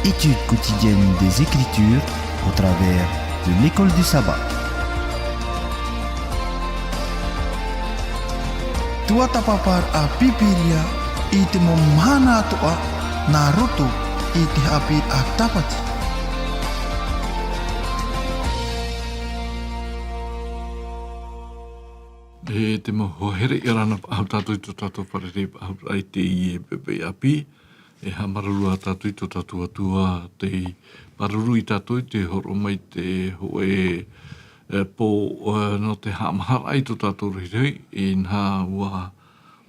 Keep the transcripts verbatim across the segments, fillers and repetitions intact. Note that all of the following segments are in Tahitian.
Étude quotidienne des Écritures au travers de l'école du sabbat. Tuatāpaparaʻa Pīpīria i te mau mahana atoʻa nā roto i te haʻapiʻiraʻa Tāpati. E te mau hoa here, ʻia ora na faʻahou tātou i tō tātou fārerei faʻahou i teie poʻipoʻi ʻāpī. E haʻamāuruuru ā tātou i tō tātou Atua tei pāruru ia tātou i te hōroʻa mai te hōʻē, e, pō, e, nō te haʻamāharaʻa i tō tātou rohirohi, inaha ʻua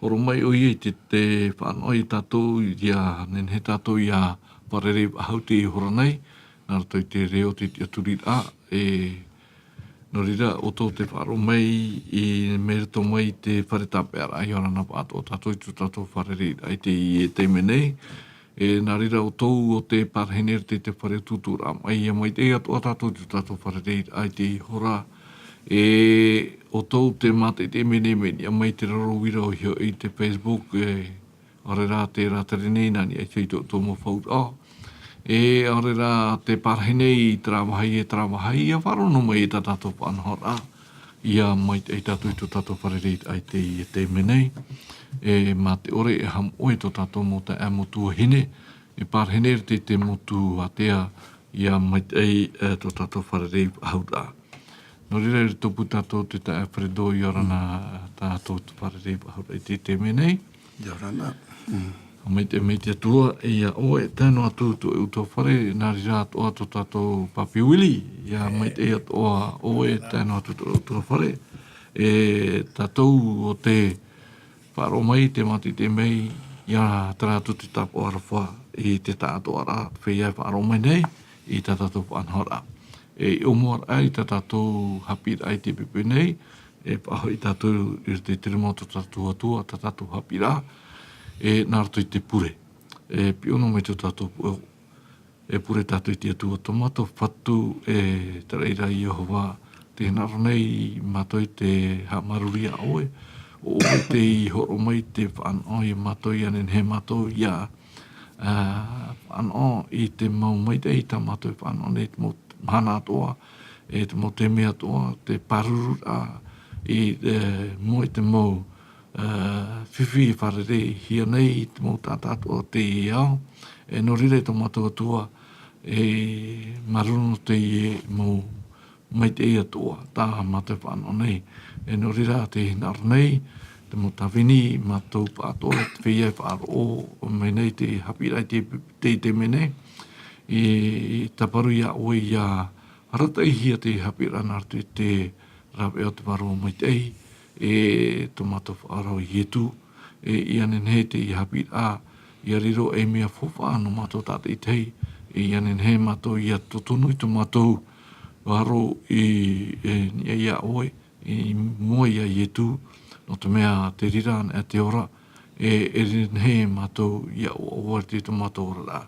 hōroʻa mai ʻoia i te, te faʻanaho ia tātou, ʻia nehenehe tātou ʻia fārerei faʻahou i teie hora nei, nā roto i te reo, te tiʻaturiraʻa, e, nō reira, ʻoutou tē faʻaroʻo mai i, mai roto mai i te fare tāpeʻaraʻa, ʻia ora na faʻahou tātou i tō tātou fārereiraʻa i teie taime nei. E, nā reira, ʻoutou ʻo tē parahi nei i te, te fare tūtūraʻa mai, ʻia maitaʻi atoʻa tātou i tō tātou fārereiraʻa i teie hora. E, ʻoutou tē mātaʻitaʻi mai nei, mai niʻa mai i te raro uira ʻoia hoʻi i te Facebook, e, ʻaore rā tē rātere nei nā niʻa iho i tō, tō mau fauraʻo. E ʻaore rā tē parahi nei i terā vāhi e terā vāhi, ʻia faʻaroʻo noa mai i tā tātou faʻanahoraʻa, ʻia maitaʻi tātou i tō tātou fārereiraʻa i teie taime nei. E mā te ʻore e haʻamoʻe tō tātou mau taeaʻe, mau tuahine, e parahi nei i te, te motu ātea, ʻia maitaʻi, e, tō tātou fārerei faʻahouraʻa. Nō reira, i roto pū tātou te taeaʻe Fredo, ʻia ora na tātou i te fārerei faʻahouraʻa i te taime nei. ʻIa ora na. Mm. Haʻamaitaʻi mai te Atua ia ʻoe, tae noa atu tō ʻoe ʻutuāfare, nā reira atoʻa tō tātou Papi Willie, ʻia maitaʻi atoʻa ʻoe, tae noa atu tō ʻoe ʻutuāfare. E tātou ʻo tē faʻaroʻo mai, tē mātaʻitaʻi mai, ʻia tae atu te tāpaʻo aroha i te taʻatoʻaraʻa, te feiā e faʻaroʻo mai nei i tā tātou faʻanahoraʻa. E i ʻōmuaraʻa i tā tātou haʻapiʻiraʻa i teie poʻipoʻi nei, e faʻahoʻi tātou i roto i te rima o tō tātou Atua, tā tātou haʻapiʻiraʻa, e nā roto i te pure. E piʻo noa mai tō tātou, e pure tātou i te Atua, tō mātou Fatu, e te raʻi ra Iehova, tē hinaʻaro nei mātou i te haʻamāuruuru ia ʻoe, ʻo ʻoe tei hōroʻa mai te faʻanaho ia mātou, ʻia nehenehe mātou ʻia, ā, faʻanaho i te mau maitaʻi tā mātou e faʻanaho nei, te mau mahana atoʻa, e te mau taime atoʻa, te pārururaʻa i, e, mua i te mau, e, fifi e fārereihia nei i te mau taʻata atoʻa o teie ao. E nō reira, e tō mātou Atua, e māuruuru nō teie mau maitaʻi atoʻa tā mātou e faʻanaho nei. E nō reira, tē hinaʻaro nei te mau tāvini, mātou pāʻatoʻa, te feiā e faʻaroʻo mai nei te haʻapiʻiraʻa i te, te, te mea nei. E tāparu ia ʻoe ʻia arataʻihia te haʻapiʻiraʻa nā roto i te rāveʻa o te Vārua Maitaʻi, e tō mātou Faʻaora ʻo Ietu, e ʻia nehenehe teie haʻapiʻiraʻa ʻia riro ei mea faufaʻa nō mātou tātaʻitahi, e ʻia nehenehe mātou ʻia totonu i tō mātou aro i, e, niʻa ia ʻoe, i mua ia Ietu, nō te mea te reira anaʻe te ora, e, e nehenehe mātou ʻia ʻoaʻoa i tō mātou oraraʻa.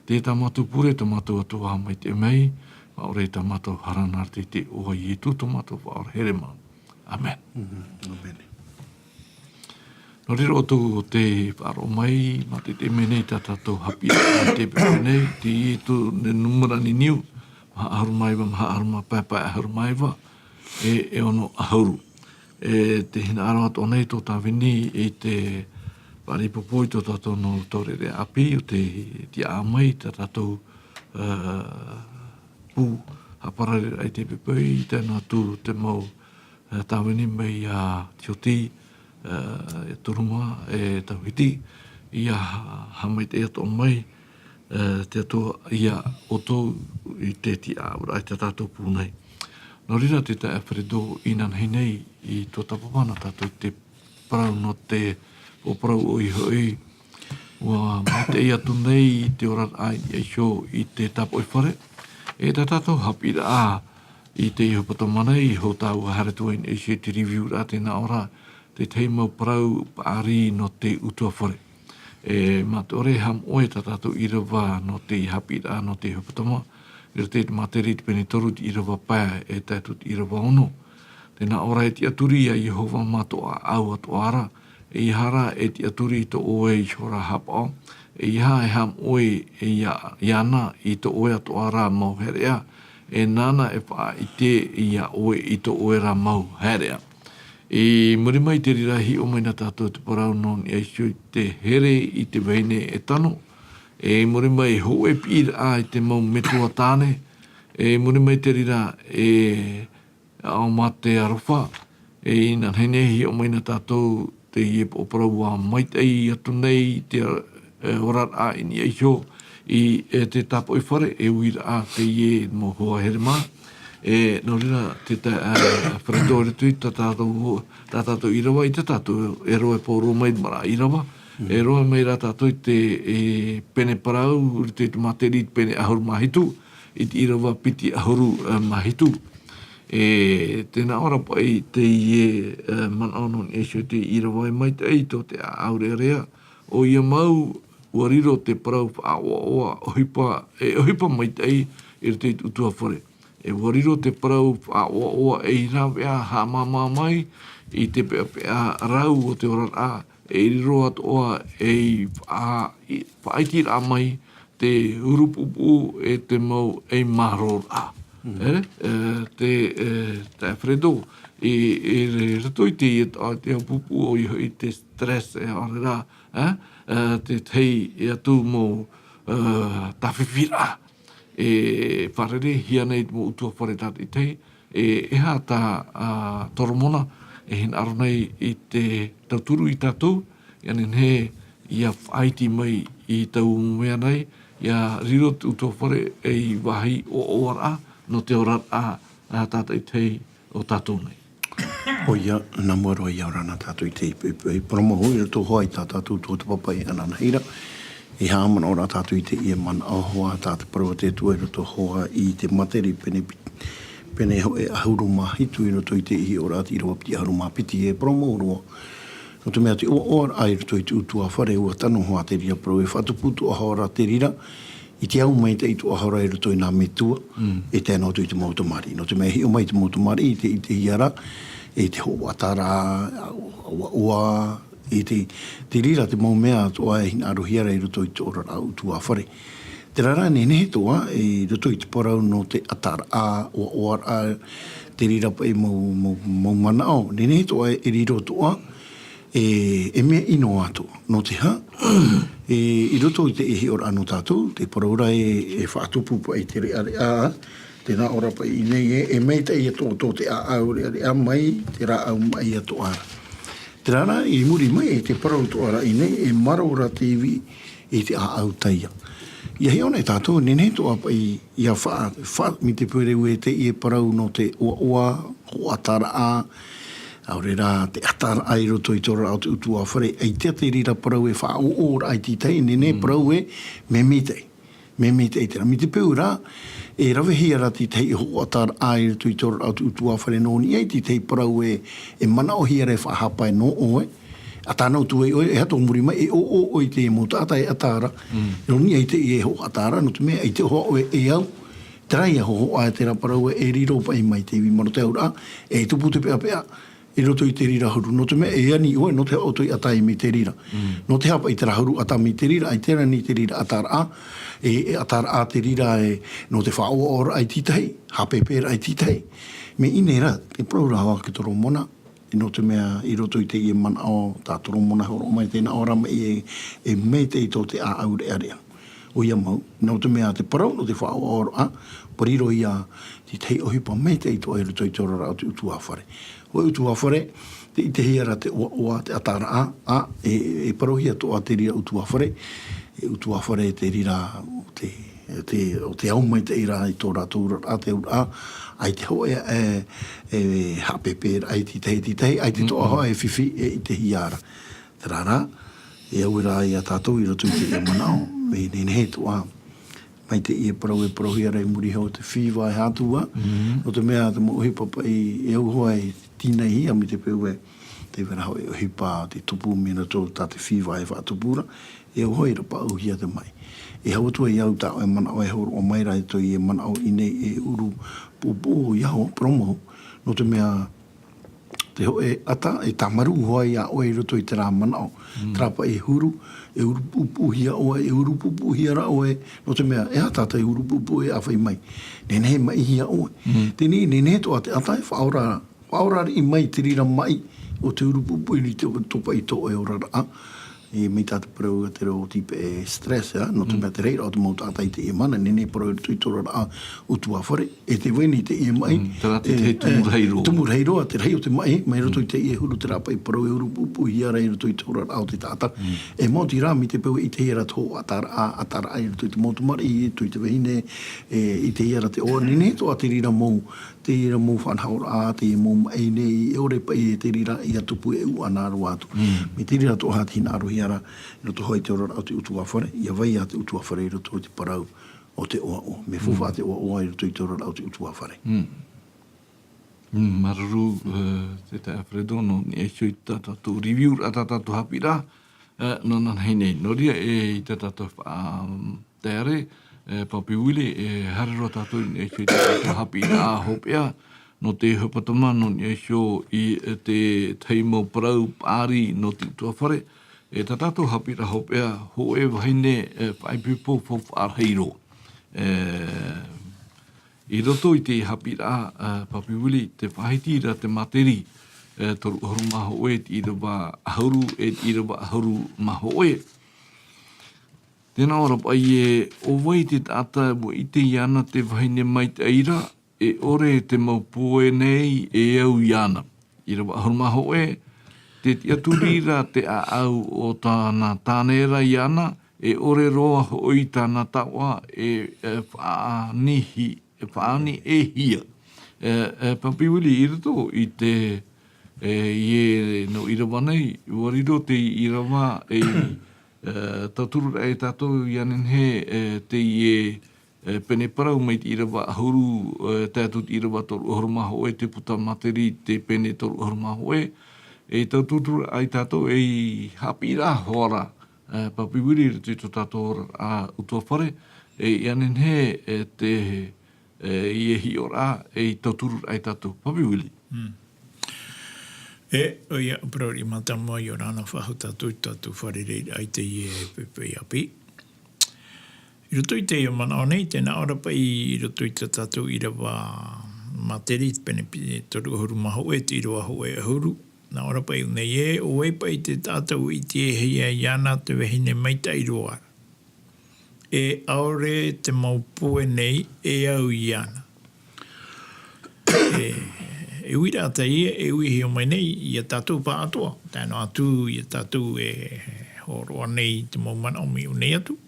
Tē tā mātou pure, tō mātou Atua, haʻamaitaʻi mai, faʻaora i tā mātou hara nā roto i te iʻoa o Ietu, tō mātou Faʻaora here mau. ʻĀmene. Mhm, ʻāmene. Nō reira, ʻoutou tē faʻaroʻo mai, mātaʻitaʻi mai nei tā tātou haʻapiʻiraʻa i teie poʻipoʻi nei, teie tō te nūmera niniu, maha ʻahuru mā iva, maha ʻahuru mā pae, pae ʻahuru mā iva, e, e ono ʻahuru. E tē hinaʻaro atoʻa nei tō tāvini i te fāriʻi pōpō i tō tātou nau taureʻareʻa ʻāpī, ʻo tē tiʻa mai tā tātou, ā, pū haʻaparareraʻa i teie poʻipoʻi, tae noa atu te mau, ā, tāvini mai iā Tioti, ā, e Turuma, e Tauhiti, ʻia haʻamaitaʻi atoʻa mai, ā, te Atua ia ʻoutou i te tiʻaʻauraʻa i tā tātou pū nei. Nō reira, te taeaʻe Fredo, inanahi nei i tuatāpapa na tātou i te parau nō te, ʻo parau ʻoia hoʻi, ʻua maitaʻi atu nei te oraraʻa i niʻa iho i te tāpoʻi fare. E tā tātou haʻapiʻiraʻa i teie hepetoma nei, ʻo tāua haere atu ai i niʻa iho i te review-raʻa, tē nā ʻō ra, te tahi mau parau paʻari nō te ʻutuāfare. E, mā te ʻore e haʻamoʻe tā tātou ʻīrava nō te haʻapiʻiraʻa nō te hepetoma, i roto i te Māteri i te pene toru, te ʻīrava pae, e tae atu te ʻīrava ono. Tē nā ʻō ra, e tiʻaturi ia Iehova mā tō ʻāʻau atoʻa ra, ʻeiaha e tiʻaturi i tō ʻoe iho ra haʻapaʻo, ʻeiaha e haʻamoʻe iāna i tō ʻoe atoʻa ra mau haereʻa, e nāna e faʻaʻite iā ʻoe i tō ʻoe ra mau haereʻa. I muri mai i te reira, hiʻo mai na tātou te parau nō niʻa iho i te here i te vahine e tano. I muri mai, hōʻē piʻiraʻa i te mau metua tāne. I muri mai i te reira, e ao mā te aroha. E ina nehenehe, hiʻo mai na tātou teie pō parau ua maitaʻi atu nei te, e, oraraʻa i niʻa iho i, e, te tāpoʻi fare, e uiraʻa teie mau hoa here mā. E, nō reira, te ta-, e, Fredo, i roto i tā tātou, tā tātou ʻīrava, i tā tātou, e roa e pō roa mai mā rā ʻīrava. E roa mai rā tātou i te, e, pene parau, i roto i te Materi pene ʻahuru mā hitu, i te ʻīrava piti ʻahuru, e, mā hitu. E, tē nā ʻō ra paʻi teie, e, manaʻo nō niʻa iho i te ʻīrava e maitaʻi tō te ʻāʻau rearea. ʻOia mau, ua riro te parau faʻaʻoaʻoa ʻohipa, e ʻohipa maitaʻi i roto i te ʻutuāfare. E ua riro te parau faʻaʻoaʻoa ei rāveʻa haʻamāmā mai i te peʻapeʻa rau o te oraraʻa, e riro atoʻa ei faʻa-, i-, faʻaitiraʻa mai te ʻurupuʻupuʻu e te mau ei mārōraʻa. Mm. E, e, te, e, te Fredo, i, i roto i te, i te, te pupuʻu ʻoia hoʻi te stress, e, ʻaore rā, e, e, te tahi atu mau, e, tāfifiraʻa. E fārereihia nei te mau ʻutuāfare tātaʻitahi, e, e aha tā, a, Toromona e hinaʻaro nei i te tauturu ia tātou, ʻia nehenehe ʻia faʻaiti mai i taua mea nei, ʻia riro te ʻutuāfare ei vāhi ʻoaʻoaraʻa nō te oraraʻa, a, tātaʻitahi o tātou nei. ʻOia, nā mua roa ïa ora na tātou i te, i, i, i parau mau i roto hoʻi i tā tātou tuatāpapa i ananahi ra. E haʻamanaʻo ra tātou i teie manaʻo hoʻi tā te parau a te Atua i roto hoʻi i te Materi pene pit-, pene hōʻē ʻahuru mā hitu i roto i te hiʻoraʻa ʻīrava piti ʻahuru mā piti, e parau mau roa. Nō te mea te ʻoaʻoaraʻa i roto i te ʻutuāfare, ʻua tano hoʻi te reira parau e faʻatupu atoʻa ra te reira i te au maitaʻi atoʻa ra i roto i nā metua, mm, e tae noa atu i te mau tamariʻi. Nō te mea e hiʻo mai te mau tamariʻi i te, i te ʻitehia ra, e te hoʻataraʻa, ʻoaʻoa, i te, te reira te mau mea atoʻa e hinaʻarohia ra i roto i te oraraʻa ʻutuāfare. Terā rā, e nehenehe atoʻa, i roto i te parau nō te ʻataraʻa, ʻoaʻoaraʻa, te reira paʻi mau, mau, mau manaʻo, e nehenehe atoʻa e riro atoʻa, e, e mea ʻino atoʻa. Nō te aha, e, i roto i te hiʻoraʻa nō tātou, te parau ra e, e faʻatupu paʻi te reʻareʻa, tē nā ʻō ra paʻi i ʻō nei e, e maitaʻi atoʻa tō te ʻāʻau reʻareʻa mai te rāʻau maʻi atoʻa ra. Terā rā, i muri mai, e te parau atoʻa ra i ʻō nei, e marō ra te ivi i te ʻāʻau taiā. ʻIa hiʻo nei tātou, e nehenehe atoʻa paʻi ʻia fa-, fa-, mai te peu e rave teie parau nō te ʻoaʻoa, hoʻataraʻa, ʻaore rā te ʻataraʻa i roto i te oraraʻa o te ʻutuāfare, ʻaita te reira parau e faʻaʻoaʻoaraʻa i te tahi, e nehenehe, mm, parau e mea maitaʻi. Mea maitaʻi terā. Mai te peu rā, e ravehia ra te tahi hoʻataraʻa i roto i te oraraʻa o te ʻutuāfare nō niʻa i te tahi parau e, e manaʻohia ra e faʻahapa nō ʻoe, ʻa tāna atu ai ʻoe, e aha tō muri mai, e ʻoaʻoa ʻoe i te mau taʻata e ʻatā ra. Mm. Nō niʻa i teie hoʻataraʻa, nō te mea, ʻaita hoʻi ʻoe e au, terā ïa hoʻi, ʻaita terā parau e riro paʻi mai te ivi mā roto i te auraʻa, e tupu te peʻapeʻa i roto i te reira huru. Nō te mea, e ani ʻoe, nō te aha ʻoutou i ʻatā mai te reira. Mm. Nō te aha paʻi terā huru ʻatā mai te reira, ʻaita rā nei te reira ʻataraʻa, e, e ʻataraʻa te reira e, nō te faʻaʻoaʻoaraʻa i te tahi, haʻapēpēraʻa i te tahi. Mea ʻino ra, te parau ra hoʻi a Toromona, nō te mea i roto i teie manaʻo tā Toromona e hōroʻa mai, tē nā ʻō ra mai e, e maitaʻi tō te ʻāʻau reʻareʻa. ʻOia mau, nō te mea te parau nō te faʻaʻoaʻoaraʻa, ʻua riro ïa te tahi ʻohipa maitaʻi atoʻa i roto i te oraraʻa o te ʻutuāfare. Hōʻē ʻutuāfare, tē ʻitehia ra te ʻoaʻoa, te ʻataraʻa, ʻa, e, e parauhia atoʻa te reira ʻutuāfare, e ʻutuāfare te reira, te, te, ʻo te au maitaʻi ra i tō rātou oraraʻa, te auraʻa, ʻaita hōʻē, e, e, haʻapēpēraʻa i te tahi, te tahi, ʻaita atoʻa, mm-mm, hoʻi e fifi e ʻitehia ra. Terā rā, e au ra ia tātou i roto i teie manaʻo, e nehenehe atoʻa mai teie parau e parauhia ra i muri iho i te fever e haʻatupu. Mhm. Nō te mea, te mau ʻohipa paʻi, e au hoʻi e tīnaʻihia mai te peu e, tē vai ra hoʻi e ʻohipa te tupu mai roto tā te fever e faʻatupu ra, e au hoʻi e rapaʻauhia te maʻi. E hau atu ai au tā ʻoe manaʻo e hōroʻa mai ra i teie manaʻo i ʻō nei e ʻurupuʻupuʻu ia hoʻi, parau mau, nō te mea, Te hōʻē ʻata e tāmarū hoʻi iā ʻoe i roto i terā manaʻo, terā paʻi e huru, e ʻurupuʻupuʻuhia ʻoe, e ʻurupuʻupuʻuhia rā ʻoe, nō te mea, e aha tātou e ʻurupuʻupuʻu e ʻāfaʻi mai. Nehenehe e maʻihia ʻoe. Teie nei, nehenehe atoʻa te ʻata e faʻaora, faʻaora riʻi mai te reira maʻi o te ʻurupuʻupuʻu i te topa i tō ʻoe oraraʻa. E mai tā te parau a te reo ʻo te stress, ā, nō te mea te rahiraʻa o te mau taʻata i teie mahana, nehenehe e parau i roto i te oraraʻa ʻutuāfare. E tē vai nei teie maʻi, terā te, e, te tumu rahi roa. Tumu rahi roa, te rahi o te maʻi, mai roto i teie huru, terā paʻi parau e ʻurupuʻupuʻuhia ra i roto i te oraraʻa o te taʻata. E maoti rā, mai te peu e ʻitehia ra te hōʻē ʻataraʻa, ʻataraʻa i roto i te mau tamariʻi, i roto i te vahine, e, ʻitehia ra te ʻoa, nehenehe atoʻa te reira mau, te reira mau faʻanahoraʻa, te mau maʻi nei, e ʻore paʻi e te reira ia tupu e ʻūʻana roa atu. Mai te reira atoʻa te hinaʻarohia ra, i roto hoʻi i te oraraʻa o te ʻutuāfare, ia vai ā te ʻutuāfare i roto i te parau o te ʻoaʻoa. Mea faufaʻa te ʻoaʻoa i roto i te oraraʻa o te ʻutuāfare. Mm, māuruuru, eh, te taeaʻe Alfredo, nō niʻa iho i tā tātou review ra, tā tātou haʻapiʻiraʻa, eh, nō nānahi nei. Nō reira, e, i tā tātou faʻa-, mm, taeaʻe, eh, Papi Willie, e haere roa tātou i niʻa iho i tā tātou haʻapiʻiraʻa hopeʻa, nō te hepetoma, nō niʻa iho i, eh, te tahi mau parau paʻari nō te ʻutuāfare, e tā tātou haʻapiʻiraʻa hopeʻa, hōʻē vahine, eh, faʻaipoipo faufaʻa rahi roa. Eh, i roto i te haʻapiʻiraʻa, eh, Papi Willie, tē faʻahiti ra te materi, eh, toru ʻahuru mā hōʻē, te ʻīrava ʻahuru, e te ʻīrava ʻahuru mā hōʻē. Tē nā ʻō ra paʻi ē, ʻo vai te taʻata ʻua ʻite iāna te vahine maitaʻi ra, e ʻore te mau poe nei e au iāna. ʻĪrava ʻahuru mā hōʻē, tē tiʻaturi ra te ʻāʻau o tāna tāne ra iāna, e ʻore roa hoʻi tāna taoʻa e, e faʻanihi-, e faʻaniʻehia. E, e, Papi Willie, i roto i te, e, ʻīrava nō ʻīrava nei, ʻua riro te ʻīrava e, e, tauturu ra e tātou ia nehenehe, e, teie, e, pene parau mai te ʻīrava ʻahuru, e, tae atu te ʻīrava toru ʻahuru mā hōʻē, te puta materi, te pene toru ʻahuru mā hōʻē, e tauturu ra ai tātou ei haʻapiʻiraʻa hoʻi ra, e, Papi Willie, i roto i tō tātou oraraʻa ʻutuāfare, e, ia nehenehe, e, te, e, ʻīrava ra, e, i tauturu ra ai tātou. Papi Willie. Mm. E, ʻoia, parau riʻi mātāmua, ʻia ora na faʻahou tātou i tō tātou fārereiraʻa i teie poʻipoʻi ʻāpī. I roto i teie manaʻo nei, tē nā ʻō ra paʻi i roto i tā tātou ʻīrava materi, pene pi-, toru ʻahuru mā hōʻē, te ʻīrava hōʻē ʻahuru. Nā ʻō ra paʻi nei ē, ʻo vai paʻi te taʻata ʻua ʻitehia iāna te vahine maitaʻi roa ra. E ʻaore te mau poe nei e au iāna. E, e uiraʻa teie, e uihio mai nei, ia tātou pāʻatoʻa. Tae noa atu, ia tātou e hōroʻa nei te mau manaʻo mai ʻō nei atu.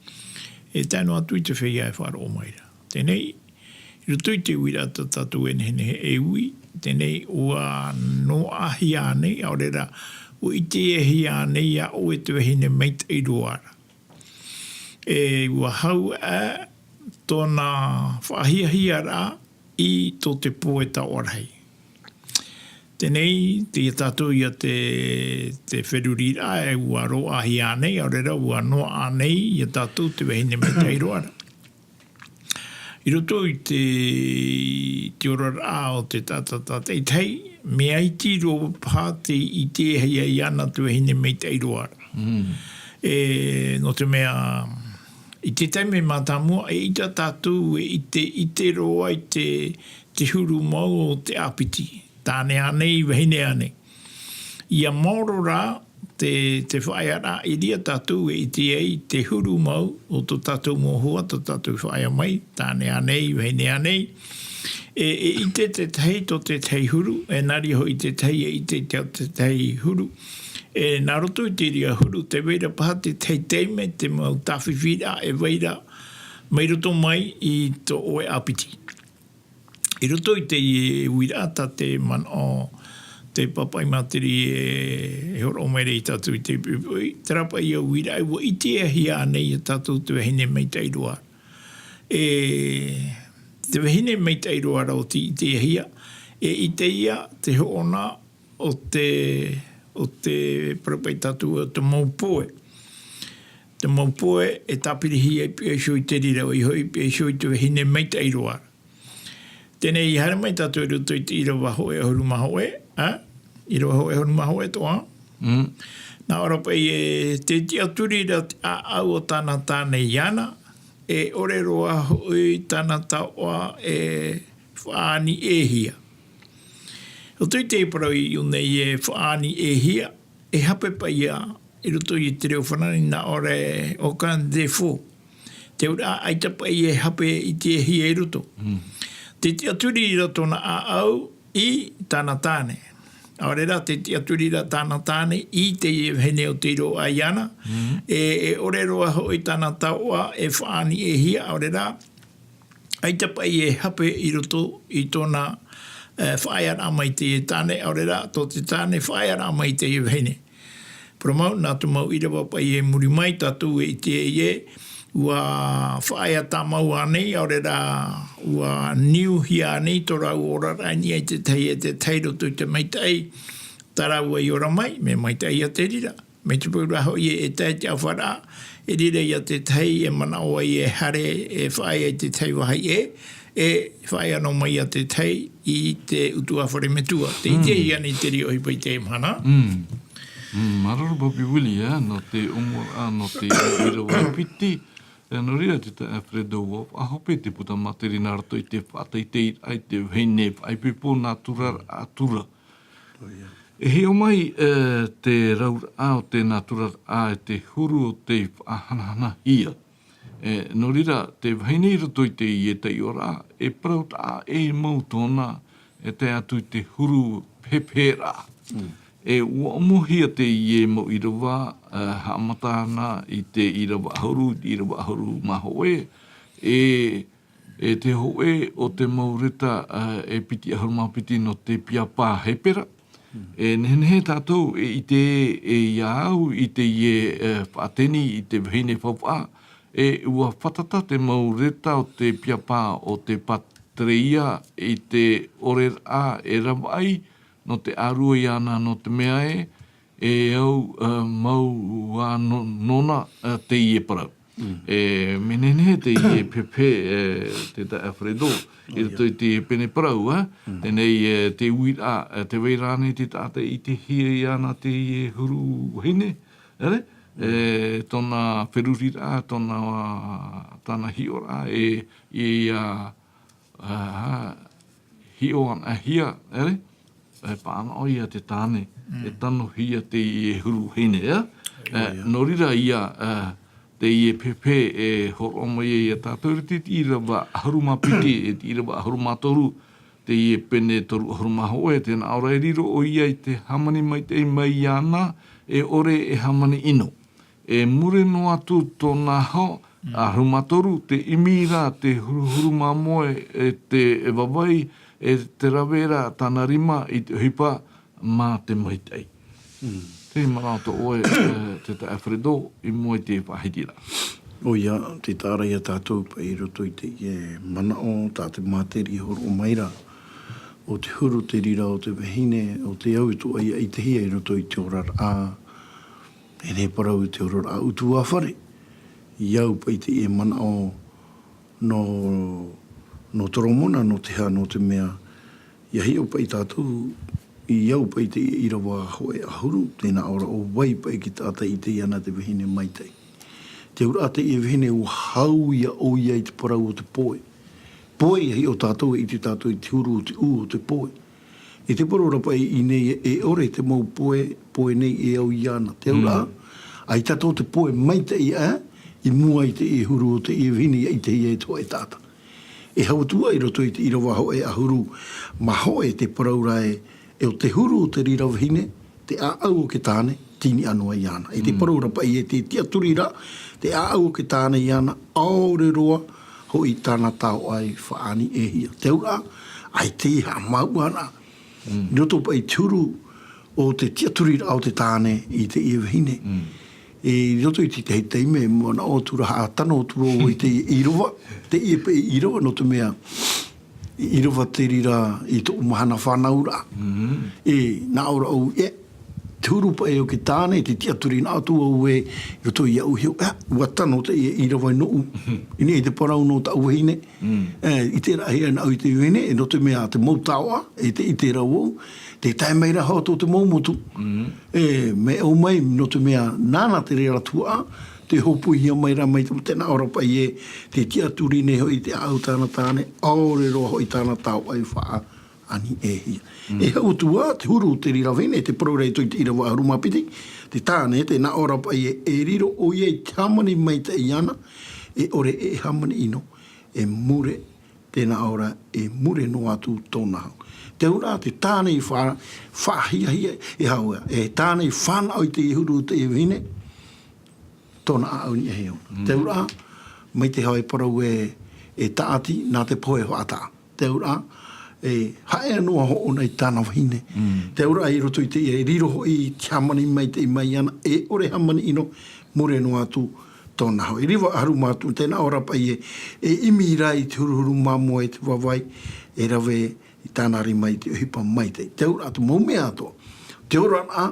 E tae noa atu i te feiā e faʻaroʻo mai ra. Teie nei, i roto i te uiraʻa tā tātou e nehenehe e ui, teie nei ʻua noaʻahia nei, ʻaore rā, ʻua ʻitehia nei iā ʻoe te vahine maitaʻi roa ra. E ʻua hau ā tōna faʻahiahiaraʻa i tō te poe taoʻa rahi. Teie nei, teie tātou ia te, te feruriraʻa e ʻua roaʻahia nei, ʻaore rā, ʻua noaʻa nei ia tātou te vahine maitaʻi roa ra. I roto i te, te oraraʻa o te taʻata tātaʻitahi, mea iti roa paha tei ʻitehia iāna te vahine maitaʻi roa ra. Mm. E, nō te mea, i te taime mātāmua, eʻita tātou e ʻite, ʻite roa i te, te huru mau o te ʻāpiti. Tāne ānei, vahine ānei. ʻIa maoro rā te, te faʻaearaʻa i reira tātou e ʻite ai te huru mau o tō tātou mau hoa, tō tātou faʻaea mai, tāne ānei, vahine ānei. E, e ʻite te tahi tō te tahi huru, e nā reira hoʻi te tahi e ʻite te, te tahi huru. E nā roto i te reira huru, tē vai ra paha te tahi taime, te mau tāfifi ra, e vai ra mai roto mai i tō ʻoe ʻāpiti. I roto i te uiraʻa tā te manaʻo, te pāpaʻi materi e, e hōroʻa mai ra ia tātou i te poʻipoʻi, terā paʻi ia uiraʻa, ʻua ʻitehia nei ia tātou te vahine maitaʻi roa. E, te vahine maitaʻi roa ra ʻo tei ʻitehia, e ʻite ia te hoʻona o te, o te parau paʻi tātou, o te mau poe. Te mau poe e tāpirihia i pihaʻi iho i te reira, ʻoia hoʻi i pihaʻi iho i te vahine maitaʻi roa ra. Teie nei, haere mai tātou i roto i te ʻīrava hōʻē ʻahuru mā hōʻē, ā? ʻīrava hōʻē ʻahuru mā hōʻē toʻa. Mm. Nā ʻō ra paʻi ē, tē tiʻaturi ra te ʻāʻau o tāna tāne iāna, e ʻore roa hoʻi tāna taoʻa e faʻaʻāniʻehia. Roto i te parau i ʻō nei e faʻaʻāniʻehia, e hape paʻi ia i roto i te reo farāni nā ʻō ra e aucun défaut. Te auraʻa, ʻaita paʻi e hape i te hia i roto. Mm. Tē tiʻaturi ra tōna ʻāʻau i tāna tāne. ʻAore rā, tē tiʻaturi ra tāna tāne i te vahine o tei roaʻa iāna. Mm. E, e ʻore roa hoʻi tāna taoʻa e faʻaʻāniʻehia, ʻaore rā, ʻaita paʻi e hape i roto i tōna, e, faʻaearaʻa mai i te tāne, ʻaore rā, tō te tāne faʻaearaʻa mai i te vahine. Parau mau, nā tō mau ʻīrava paʻi i muri mai, tātou e ʻite ai ē, ʻua faʻaea tāmau ānei, ʻaore rā, ʻua niuhia ānei tō rāua oraraʻa i niʻa i te tahi e te tahi roto i te maitaʻi, tā rāua i ora mai, mea maitaʻi ia te reira. Mai te peu rā hoʻi ē, e tae i te ʻāfaraʻa, e reira ia te tahi e manaʻo ai e haere, e faʻaea i te tahi vāhi ʻē, e faʻaea noa mai ia te tahi i te ʻutuāfare metua. Tē ʻitehia nei te reira ʻohipa i teie mahana. Mm. Mm, māuruuru Papi Willie, ā, nō te ʻōmuaraʻa, nō te ʻīrava piti, e, nō reira te taeaʻe Alfredo, ʻua faʻahope te puta materina nā roto i te faʻateiteiraʻa i te vahine faʻaipoipo nātura, nātura. ʻOia. E hiʻo mai, e, te rauraʻa o te nāturaraʻa, e te huru o tei faʻahanahanahia. E, nō reira, te vahine i roto i teie taiʻoraʻa, e parau taʻa ʻē mau tōna, e tae atu i te huru pēpēraʻa. Mm. E ʻua ʻomohia teie mau ʻīrava, e, haʻamata ana i te ʻīrava ʻahuru, i te ʻīrava ʻahuru mā hōʻē, e, e te hōʻē o te mau reta, e, e piti ʻahuru mā piti nō te piapā Hepera. Mm. E nehenehe tātou e ʻite, e ia au i teie, e, faʻateni i te vahine faufaʻa, e ʻua fātata te mau reta o te piapā o te Pātereia i te ʻoreraʻa e ravaʻi nō te ʻārue iāna, nō te mea ē, e au, e, mau ā nō-, nōna, e, teie parau. Mm. E, mea nehenehe teie pēpē, e, te taeaʻe Alfredo, i roto i te pene parau, e, mm, teie, e, te uiraʻa, e, tē vai ra ānei te taʻata e ʻitehia iāna teie huru vahine, ʻere? Mm. E, tōna feruriraʻa, tōna, tāna hiʻoraʻa, e, e ia, ā, hiʻo ana hia, ʻere? E, pāʻanaʻo ia te tāne, mm, e tanohia teie huru vahine, ā? E, ʻoia. Nō reira ia, ā, teie pēpē e hōroʻa mai ai ia tātou i te ʻīrava ʻahuru mā piti, e te ʻīrava ʻahuru mā toru, teie pene toru ʻahuru mā hōʻē, tē nā ʻō ra e riro ʻoia i te hāmani maitaʻi mai iāna, e ʻore e hāmani ʻino. E mure noa atu tōna aho, mm, ʻahuru mā toru, tē ʻimi ra te huruhuru māmoe, e te, e vavai, e te rave ra tāna rima i te ʻohipa mā te maitaʻi. Mm. Te manaʻo tō ʻoe, e, te taeaʻe Alfredo, i mua i te faʻahitiraʻa. ʻOia, tē taʻa ra ia tātou paʻi i roto i teie manaʻo, tā te māteri e hōroʻa mai ra. ʻO te huru te reira o te vahine, ʻo te au e tuʻa ia ʻitehia i roto i te oraraʻa, e nehenehe parau i te oraraʻa ʻutuāfare. I au paʻi teie manaʻo nō, nō Toromona, nō te aha, nō te mea, ia hiʻo paʻi tātou, i au paʻi teie ʻīrava hōʻē ʻahuru, tē nā ʻō ra ʻo vai paʻi te taʻata e ʻitehia ana te vahine maitaʻi. Te auraʻa teie vahine ʻua hau ia ʻoia i te parau o te poe. Poe, ia hiʻo tātou, e ʻite tātou i te huru o te ʻū o te poe. I te parau ra paʻi i ʻō nei, e ʻore te mau poe, poe nei e au iāna. Te auraʻa, mm, ʻaita tō te poe maitaʻi aʻe, i mua i teie huru o teie vahine ia ʻitehia e te hōʻē taʻata. E hau atu ā i roto i te ʻīrava hōʻē ʻahuru mā hōʻē te parau ra ē, e ʻo te huru o te reira vahine, te ʻāʻau o te tāne, tini ʻano ai iāna. E te, mm, parau ra paʻi ē, tē tiʻaturi ra te ʻāʻau o te tāne iāna, ʻaore roa hoʻi tāna taoʻa e faʻaʻāniʻehia. Te auraʻa, ʻaita e haʻamāuʻa ana. Mm. I roto paʻi i te huru o te tiʻaturiraʻa o te tāne i teie vahine. Mm. E, i roto i te tahi taime, manaʻo atu ra, haʻatano atu ra vau i te ʻīrava, teie paʻi ʻīrava, nō te mea, ʻīrava te reira i tōʻu mahana fānauraʻa. Mm. E, nā ʻō ra ʻoe, e, te huru paʻi o te tāne, te tiʻaturi nā ʻoutou au ē, i roto iāʻu, e, ʻua tano teie ʻīrava nōʻu. I niʻa i te parau nō tāʻu vahine, e, i te rahi ana au i te vahine, e, nō te mea te mau taoʻa, e te, i te rau au, te tae mai rā hoʻi tō te mau motu. E, mea ʻau mai, nō te mea nāna te reira tuaʻa, te hōpoihia mai rā mai te, te nā ʻō ra paʻi ē, te tiʻaturi nei hoʻi te ʻāʻau tāna tāne, ʻaore roa hoʻi tāna taoʻa e faʻa ani e hia. E hau atu ā, te huru o te reira vahine, te parau ra i roto i te ʻīrava ʻahuru mā piti, te tāne, te nā ʻō ra paʻi ē, e riro ʻoia i te hāmani maitaʻi iāna, e ʻore e hāmani ʻino, e mure, te nā ʻō ra, e mure noa atu tōna hau. Te auraʻa, te tāne i fa-, faʻahiahia, e hau ā, e tāne i fānaʻo i te huru o te vahine, tōna ʻāʻau i niʻa iho. Te auraʻa, mai te hau e parau ē, e tāʻati, nā te pohe e faʻataʻa. Te auraʻa, e haʻea noa hoʻi ʻōna i tāna vahine. Te auraʻa i roto i te, e riro hoʻi i te hāmani maitaʻi mai iāna, e ʻore hāmani ʻino, mure noa atu tōna hau. ʻĪrava ʻahuru mā toru, te nā ʻō ra paʻi ē, e ʻimi rā i te huruhuru māmoe e te vāvai, e rave i tāna rima i te ʻohipa maitaʻi. Te auraʻa, te mau mea atoʻa. Te oraraʻa,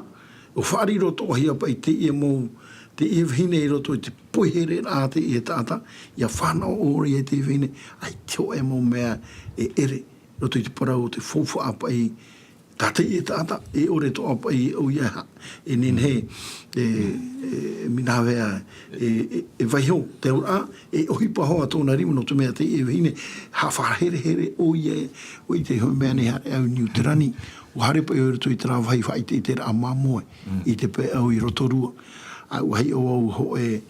ʻua faʻariro atoʻahia paʻi teie mau, teie vahine i roto i te poihereraʻa a teie taʻata, ʻia fānaʻo ʻoia i te vahine, ʻaita hoʻi mau mea e ʻere, roto i te parau o te faufaʻa paʻi, tā teie taʻata, e ʻore atoʻa paʻi ʻoia e ha-, e nehenehe, e, e, e mea nāhea, e, e, e vaiho, te auraʻa, e ʻohipa hoʻi tōna rima nō te mea teie vahine, haʻafaʻaherehere ʻoia, ʻua ʻite hoʻi mea nei haere au i Niu Tirani, ʻua haere paʻi au i roto i terā vāhi faʻaʻiteʻiteraʻa māmoe, i te peu i Rotorua. ʻA, ʻua hiʻo au hoʻi,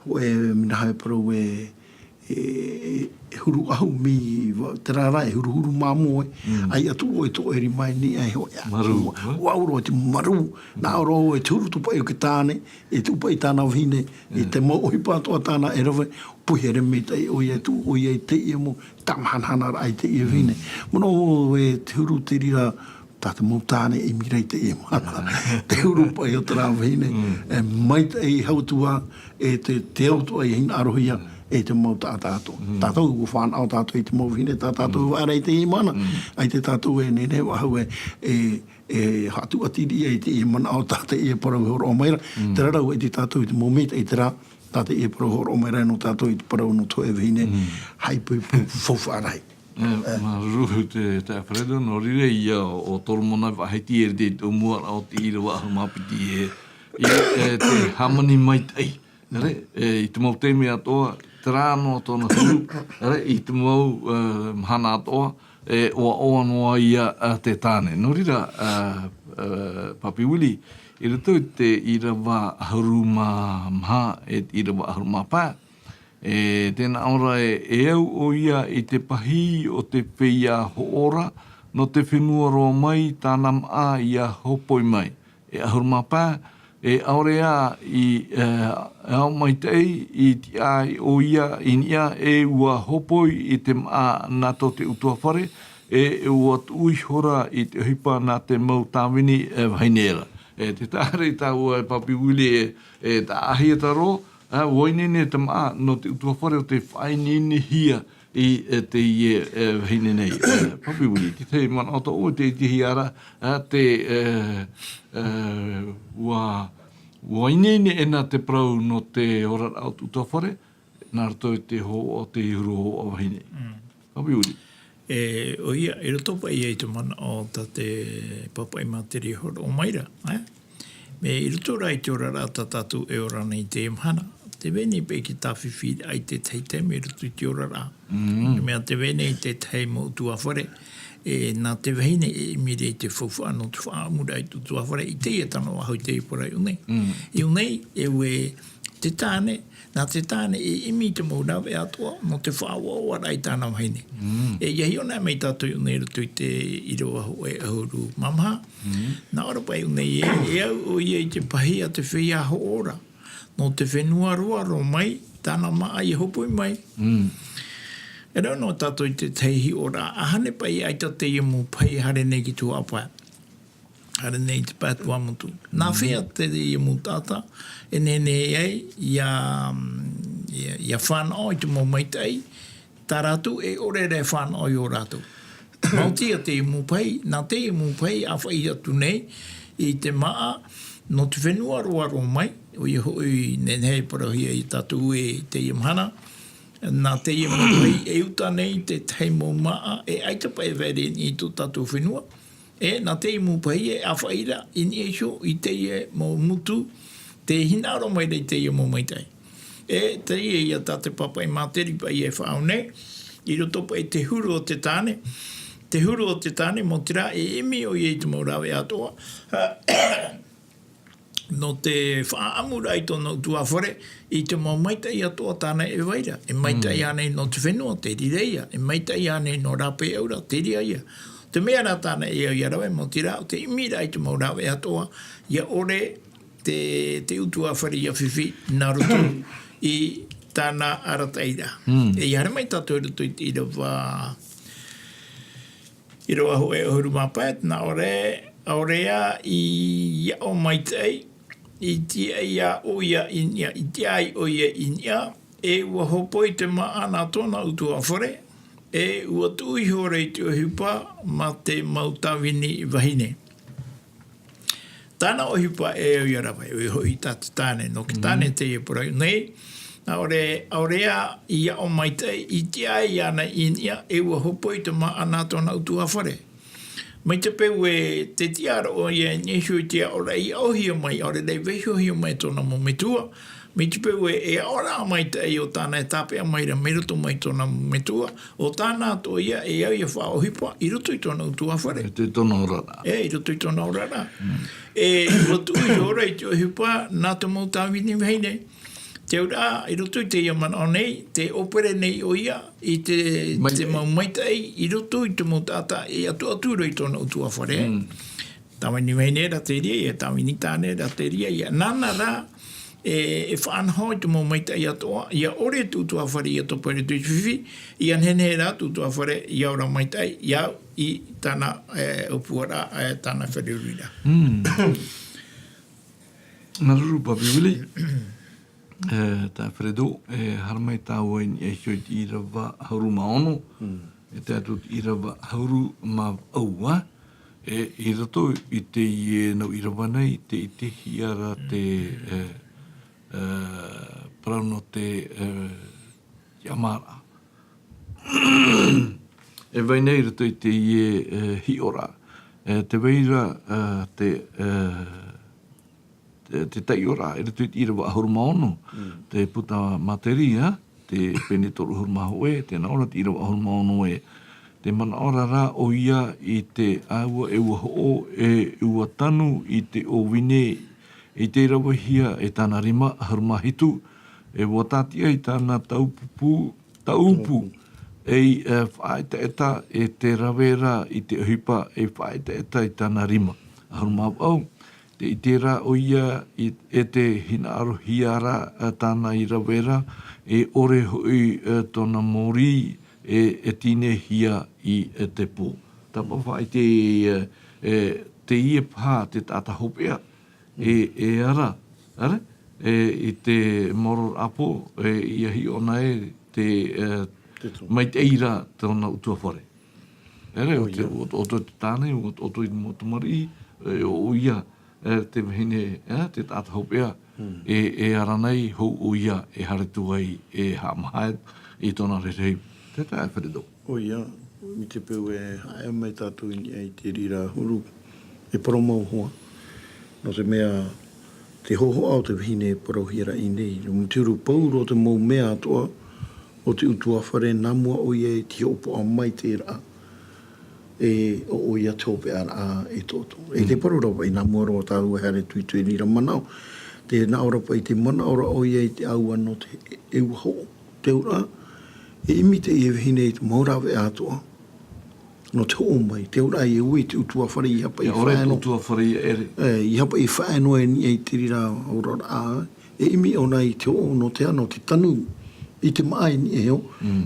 hoʻi mea nāhea e parau ē, e, e huru ʻahu mai, va-, terā rā e huruhuru māmoe, ʻaita atu ʻoe tō ʻeri mai nei, ʻaita hoʻi, ʻua, ʻua ʻauro te marū, nā ʻō ra ē te huru atu paʻi o te tāne, e tuʻu paʻi tāna vahine, e te mau ʻohipa atoʻa tāna e rave, poihere maitaʻi ʻoia, tuʻu ʻoia i teie mau tāmahanahanaraʻa i teie vahine. Manaʻo ē te huru te reira, tā te mau tāne e ʻimi ra i teie mahana. Te huru paʻi o terā vahine, e maitaʻi hau atu ā, e te, te au atoʻa i hinaʻarohia, e te mau taʻata atoʻa. Tātou ʻua fānaʻo tātou i te mau vahine, tā tātou e vaʻa ra i teie mahana, ʻaita tātou e nehenehe faʻahou e, e, e haʻatuʻati riʻi i teie manaʻo tā teie parau e hōroʻa mai ra, terā rā ʻua ʻite tātou i te mau maitaʻi terā, tā teie parau e hōroʻa mai ra nō tātou i te parau nō te hōʻē vahine, haʻaipoipo faufaʻa rahi. E, māuruuru te, te Alfredo, nō reira ïa ʻo, ʻo Toromona Faʻahiti e rite i te ʻōmuaraʻa o te ʻīrava ʻahuru mā piti e, i, e, te hāmani maitaʻi. Nō reira, e, i te mau taime atoʻa, terā noa tōna huru, nō reira, i te mau, e, mahana atoʻa, e, ʻoaʻoa noa ïa, a, te tāne. Nō reira, a, a, Papi Willie, i roto i te ʻīrava ʻahuru mā maha, e te ʻīrava ʻahuru mā pae, e, tē nā ʻō ra ē, e au ʻoia i te pahī o te feiā hoʻo ra, nō te fenua roa mai tāna māʻa ʻia hōpoi mai. E ʻahuru mā pae, e ʻaore ā i, e, e ao maitaʻi i tiʻa ai ʻoia i niʻa, e ʻua hōpoi i te māʻa nā tō te ʻutuāfare, e ʻua tuʻu ihora i te ʻohipa nā te mau tāvini, e, vahine ra. E, tē taʻa ra tāua e Papi Willie e, e taʻahia te roa, a, ʻua ineine te māʻa nō te ʻutuāfare ʻo tē faʻaineinehia i, e, teie, e, vahine nei. E, Papi Willie, te tahi manaʻo tō ʻoe, tē ʻitehia ra, a, te, e, e, ʻua, ʻua ineine ʻē nā te parau nō te oraraʻa o te ʻutuāfare, nā roto i te hō-, o te huru hōʻē vahine. Papi Willie. E, ʻoia, i roto paʻi i te manaʻo tā te pāpaʻi māteri e hōroʻa mai ra, e? Mea i roto rā i te oraraʻa tā tātou e ora nei i teie mahana, tē vai nei paʻi te tāfifi i te tahi taime i roto i te oraraʻa. Mea tē vai nei te tahi mau ʻutuāfare, e, nā te vahine e ʻimi ra i te faufaʻa nō te faʻaʻamuraʻa i te ʻutuāfare, i teie tano faʻahou i teie parau nei. I ʻō nei, e ʻua te tāne, nā te tāne e ʻimi i te mau rāveʻa atoʻa, nō te faʻaʻoaʻoaraʻa i tāna vahine. E, ʻia hiʻo anaʻe mai tātou i ʻō nei i roto i te ʻīrava hōʻē ʻahuru mā maha. Nā ʻō ra paʻi i ʻō nei ē, e au ʻoia i te pahī a te feiā hoʻo ra, nō te fenua roa roa mai, tāna māʻa ʻia hōpoi mai. E rave noa tātou i te tahi hiʻoraʻa, ʻahā nei paʻi ʻaita teie mau pahī e haere nei i te tuhaʻa pae. Haere nei i te pae Tuamotu. Nā hea teie mau taʻata e nehenehe ai ʻia, ʻia, ʻia fānaʻo i te mau maitaʻi, tā rātou e ʻore ra e fānaʻo i ō rātou. Maoti ā teie mau pahī, nā teie mau pahī ʻāfaʻi atu nei i te māʻa, nō te fenua roa roa mai, ʻoia hoʻi nehenehe e parauhia ia tātou i teie mahana, nā teie mau pahi e uta nei te tahi mau māʻa, e ʻaita paʻi e vaere i tō tātou fenua, e nā teie mau pahi e ʻāfaʻi ra i niʻa iho i teie mau motu, tē hinaʻaro mai ra i teie mau maitaʻi. E teie ia tā te pāpaʻi māteri paʻi e faʻaau nei, i roto paʻi te huru o te tāne, te huru o te tāne, mau te reira e ʻimi ʻoia i te mau rāveʻa atoʻa, nō te faʻaʻamuraʻa i tōna ʻutuāfare, i te mau maitaʻi atoʻa tāna e vai ra. E maitaʻi ānei nō te fenua, te reira ia. E maitaʻi ānei nō rāpae ʻaura, te reira ia. Te mea rā tāna e au ia rave, mau te reira, ʻo te ʻimiraʻa i te mau rāveʻa atoʻa, ia ʻore te, te ʻutuāfare ia fifi, nā roto i tāna arataʻiraʻa. E haere mai tātou i roto i te ʻīrava, ʻīrava hōʻē ʻahuru mā pae, nā ʻō ra, ʻaore ā i aʻo maitaʻi, i tiʻa ai ʻoia i niʻa, i tiʻa ai ʻoia i niʻa, e ʻua hōpoi te māʻa nā tōna ʻutuāfare, e ʻua tuʻu ihora i te ʻohipa mā te mau tāvini vahine. Tāna ʻohipa e au ia rave, ʻoia hoʻi tā te tāne, nō te tāne teie e parau nei, ʻaore, ʻaore ā i aʻo maitaʻi, i tiʻa ai iāna i niʻa, e ʻua hōpoi te māʻa nā tōna ʻutuāfare. Mai te peu e te tiʻa ra ʻoia i niʻa iho i te aʻoraʻa, i aʻohia mai, ʻaore rā i vaihohia mai tōna mau metua, mai te peu e, e aʻoraʻa maitaʻi ʻo tāna e tāpeʻa mai ra, mai roto mai tōna mau metua, ʻo tāna atoʻa ia e au ia faʻaʻohipa, i roto i tōna ʻutuāfare. I roto i tōna oraraʻa. E, i roto i tōna oraraʻa. E, ʻua tuʻu ihora i te ʻohipa, nā te mau tāvini vahine. Te auraʻa, i roto i teie manaʻo nei, tē ʻōpere nei ʻoia, i te, te mau maitaʻi, i roto i te mau taʻata, e atu atu ra i tōna ʻutuāfare. Tāvini vahine ra te reira ia, tāvini tāne ra te reira ia. Nāna rā, e, e faʻanaho i te mau maitaʻi atoʻa, ia ʻore te ʻutuāfare ia topa i roto i te fifi, ia nehenehe rā te ʻutuāfare, ia ora maitaʻi, ia au i tāna, e, ʻōpuaraʻa, e, tāna feruriraʻa. Māuruuru, Papi Willie. E, tā Fredo, e, haere mai tāua i niʻa iho i te ʻīrava ʻahuru mā ono, e tae atu te ʻīrava ʻahuru mā vaʻu, e, i roto i teie nau ʻīrava nei, tē ʻitehia ra te, e, e, parau nō te, e, tiʻamāraʻa. E vai nei i roto i teie, e, hiʻoraʻa. E, tē vai ra, e, te, e, te, te taiʻoraʻa, i roto i te ʻīrava ʻahuru mā ono, te puta māteri, te pene toru ʻahuru mā hōʻē, tē nā ʻō ra te ʻīrava ʻahuru mā ono ē. Tē manaʻo ra rā ʻoia i te ʻāua e ʻua hoʻo, e ʻua tanu i te ʻōvine, i te ravehia e tāna rima, ʻahuru mā hitu, e ʻua tātiʻa i tāna taupupu, taupu, ei, e, faʻaetaeta e te rave ra i te ʻohipa, e faʻaetaeta i tāna rima. ʻAhuru mā vaʻu, tē ʻite ra ʻoia i, e tē hinaʻarohia ra, e, tāna i rave ra, e ʻore hoʻi, e, tōna mōrī, e, e tīnehia i, e, te pō. Tāpaʻo faʻaʻite, e, e, teie paha te taʻata hopeʻa, e, e ara, ara, e, i te maoro ʻāpō, e, ʻia hiʻo na e te, e, te tō. Maitaʻi ra tōna ʻutuāfare. Ere, ʻo te, ʻo, ʻo te tāne, ʻo, ʻo te mau tamariʻi, e, ʻoia, e, te vahine, e, te taʻata hopeʻa, e, e ara nei hou ʻoia, e haere atu ai, e haʻamāhā i tōna rerei. Te tae Fredo. ʻOia, mai te peu e haʻamāhā mai tātou i niʻa i te reira huru, e parau mau hoʻi. Nō te mea, te hōhoʻa o te vahine e parauhia ra i ʻō nei, nō te huru pauroa te mau mea atoʻa, o te ʻutuāfare nā mua ʻoia i te hoʻopaʻo mai te reira. E, ʻo, ʻoia te hopeʻaraʻa e tōtō. E te parau ra paʻi nā mua roa tāua e haere atu i te reira manaʻo. Te nā ʻō ra paʻi te manaʻo ra ʻoia i te ʻāua nō te e ʻua hoʻo. Te auraʻa, e ʻimi teie vahine i te mau rāveʻa atoʻa. Nō te hoʻo mai, te auraʻa e ui te ʻutuāfare i hapa i faʻaea noa. ʻUtuāfare ia ʻere. E, i hapa i faʻaea noa e niʻa i te reira oraraʻa. E ʻimi ʻōna i te hoʻo nō te aha, nō te tanu i te māʻa i niʻa iho.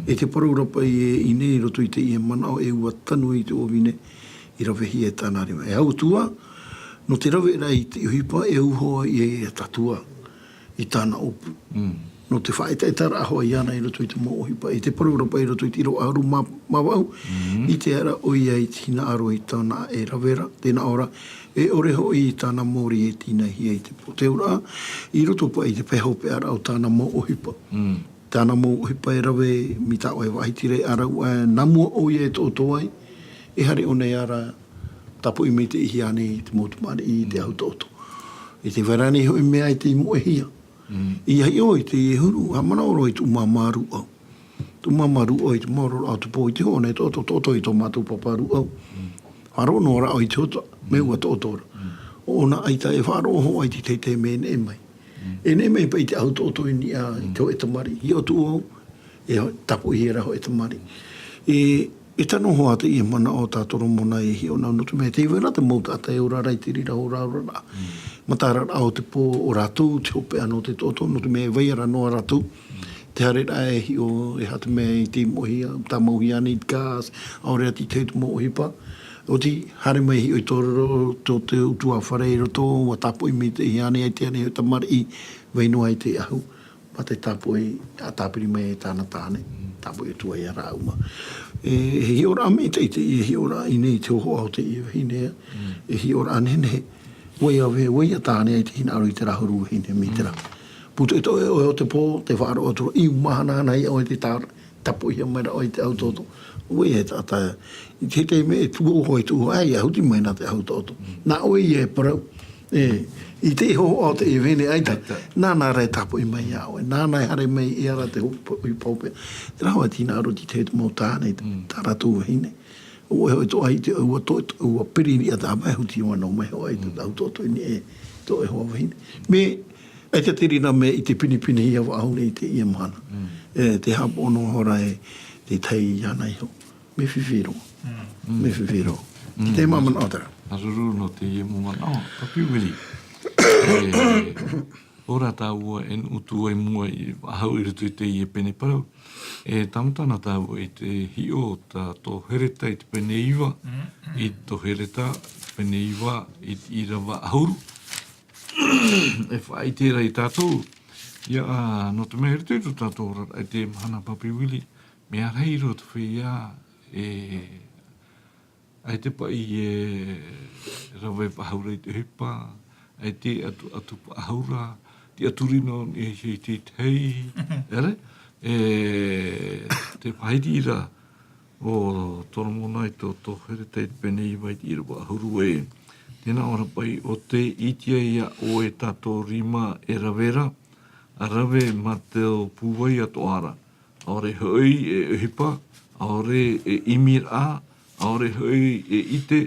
E te parau ra paʻi e ʻō nei i roto i teie manaʻo e ʻua tanu i te ʻōvine i ravehia e tāna rima. E au atu ā, nō te rave ra i te ʻohipa e au hoʻi ia tātou ā. i tāna ʻōpū. Nō te faʻaʻetaʻetaraʻa hoʻi iāna i roto i te mau ʻohipa, i te parau ra paʻi i roto i te ʻīrava ʻahuru mā, mā vaʻu, i te ara ʻoia i te hinaʻaro i tāna ʻē rave ra, tē nā ʻō ra, e ʻore hoʻi i tāna mōrī e tīnahia i te pō. Te auraʻa, i roto paʻi i te pae hopeʻaraʻa o tāna mau ʻohipa. Tāna mau ʻohipa e rave, mai tā ʻoe faʻahiti ra, ʻa rāua, nā mua ʻoia e toʻotoʻo ai, e haere ʻōna i ara, tāpoʻi maitaʻihia ānei te mau tamariʻi i te ahu toʻotoʻo. I te vai ra ānei hoʻi mea e tei moʻehia. I hiʻo i teie huru, ʻa manaʻo roa i tuʻu māmā rūʻau. Tuʻu māmā rūʻau i te maoro raʻa o te pō i te hoʻo nei, toʻotoʻo, toʻotoʻo i tō mātou pāpā rūʻau. Faʻaroʻo noa ra ʻoe i te hota, mea ua toʻotoʻo ra. ʻO ʻōna ʻaita e faʻaroʻo hoʻi i te teitei mea e neʻe mai. E neʻe mai paʻi i te ahu toʻotoʻo i niʻa i te hōʻē tamariʻi. Hiʻo atu ʻoe, e tāpoʻihia ra hōʻē tamariʻi. E, e tano hoʻi teie manaʻo tā Toromona e hiʻo na nō te mea, tē vai ra te mau taʻata e ora ra i te reira hora, ora ra. Mataʻaraʻa o te pō, ʻo rātou te hopeʻa nō te toʻotoʻo, nō te mea e vai ra noa rātou. Te haereraʻa e hiʻo, e aha te mea i tei moʻehia, tāmauhia ānei i te gas, ʻaore atu i te mau ʻohipa. ʻOti, haere mai e hiʻo i tō, tō te ʻutuāfare i roto, ʻua tāpoʻi maitaʻihia ānei, ʻaita ānei hōʻē tamariʻi, vai noa i te ahu. Mā te tāpoʻi, ʻa tāpiri mai e tāna tāne, tāpoʻi atu ai ia rāua. E, e hiʻoraʻa maitaʻi teie, e hiʻoraʻa i ʻō nei i te hōhoʻa o teie vahine, e hiʻoraʻa nehenehe. ʻUa ʻave, ʻua tāne ai te hinaʻaro i terā huru vahine mai terā. Pū te, e toʻo ʻoe o te pō, tē faʻaroʻo atu ra, ʻī, mahana ana ia ʻoe te tā-, tāpoʻihia mai ra ʻoe i te ahu toʻotoʻo. ʻUa e taʻata, i te taime e tuʻu hoʻi, tuʻu hoʻi, ʻaita huti mai na te ahu toʻotoʻo. Nā ʻoe ia e parau. E, i te hōhoʻa o teie vahine ʻaita. ʻAita. Nāna rā e tāpoʻi mai ia ʻoe. Nāna e haere mai ia ra te hope-, hope-, hopeʻa. Terā hoʻi te hinaʻaro i te tahi mau tāne, tā rātou vahine. ʻO ʻoe hoʻi toʻa i te ʻua to-, ʻua piri riʻa tā mai, huti ʻoe noa mai hoʻi i te ahu toʻotoʻo i niʻa i tō ʻoe hoa vahine. Mea, ʻaita te reira mea i te pinepine ia vaʻu nei i teie mahana. E, tē haʻapaʻo noa ra e te tahi iāna iho. Mea fifi roa. Mea fifi roa. Te manaʻo terā. Māuruuru nō teie mau manaʻo, Papi Willie. E, ʻo rā tāua e nuʻu atu i mua i faʻahou i roto i teie pene parau. E tāmatana tāua i te hiʻo tā Tō Hereta i te pene iva, i Tō Hereta, pene iva, i te ʻīrava ʻahuru. E faʻaʻite ra ia tātou, ia, ā, nō te mea i roto i tō tātou oraraʻa i teie mahana, Papi Willie, mea rahi roa te feiā, e, ʻaita paʻi e rave faʻahou ra i te ʻohipa, ʻaita e ʻatu, ʻatu faʻahou ra, te ʻatu rino i te, te, te hei, ʻere? E, te faʻahiti ra, ʻo Toromona i tō, Tō Hereta i te pene iva i te ʻīrava ʻahuru e. Tē nā ʻō ra paʻi, ʻo tē ʻite ai ia ʻoe tā tō rima e rave ra, ʻa rave mā tō pūai atoʻa ra. ʻAore hoʻi e ʻohipa, ʻaore e ʻimiraʻa, ʻaore hoʻi e ʻite,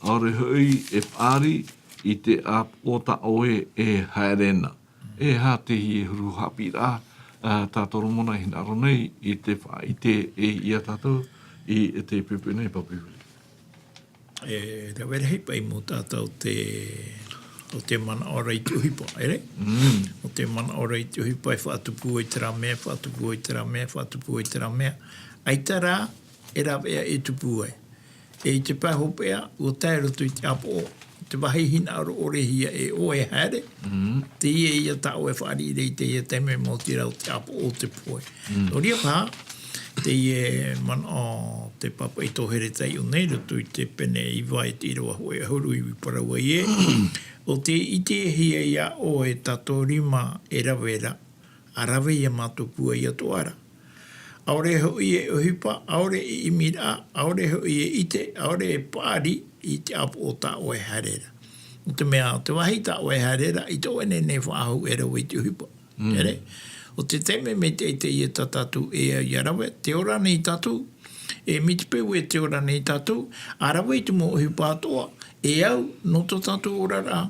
ʻaore hoʻi e paʻari i te ʻāpoʻo tā ʻoe e haere na. E aha te huru haʻapiʻiraʻa, ā, tā Toromona i hinaʻaro nei i te faʻaʻite ia tātou i te pupu nei, Papi Willie? E rave rahi paʻi mau taʻata o te, o te manaʻo ra i te ʻohipa, ʻere? ʻO te manaʻo ra i te ʻohipa e faʻatupu ai terā mea, faʻatupu ai terā mea, faʻatupu ai terā mea. ʻAita rā, e rāveʻa e tupu ai. E i te pae hopeʻa, ʻua tae roto i te ʻāpoʻo, te vāhi hinaʻaro ʻore hia e ʻoe e haere, teie ia tā ʻoe e fāriʻi ra i teie taime, maoti rā ʻo te ʻāpoʻo o te pohe. Nō reira paha, teie manaʻo te pāpaʻi Tō Hereta i ʻō nei, roto i te pene iva i te ʻīrava hōʻē ʻahuru i parau ai ē, ʻo tē ʻitehia ia ʻoe tā tō rima e rave ra, ʻa rave ia mā tō pūai atoʻa ra. ʻAore hoʻi e ʻohipa, ʻaore e ʻimiraʻa, ʻaore hoʻi e ʻite, ʻaore e paʻari i te ʻāpoʻo tā ʻoe e haere ra. Nō te mea, te vāhi tā ʻoe e haere ra, ʻaita ʻoe e nehenehe e faʻahou e rave i te ʻohipa. ʻEre? ʻO te taime maitaʻi teie tā tātou e au ia rave, tē ora nei tātou, e mai te peu e tē ora nei tātou, ʻa rave i te mau ʻohipa atoʻa, e au nō tō tātou oraraʻa.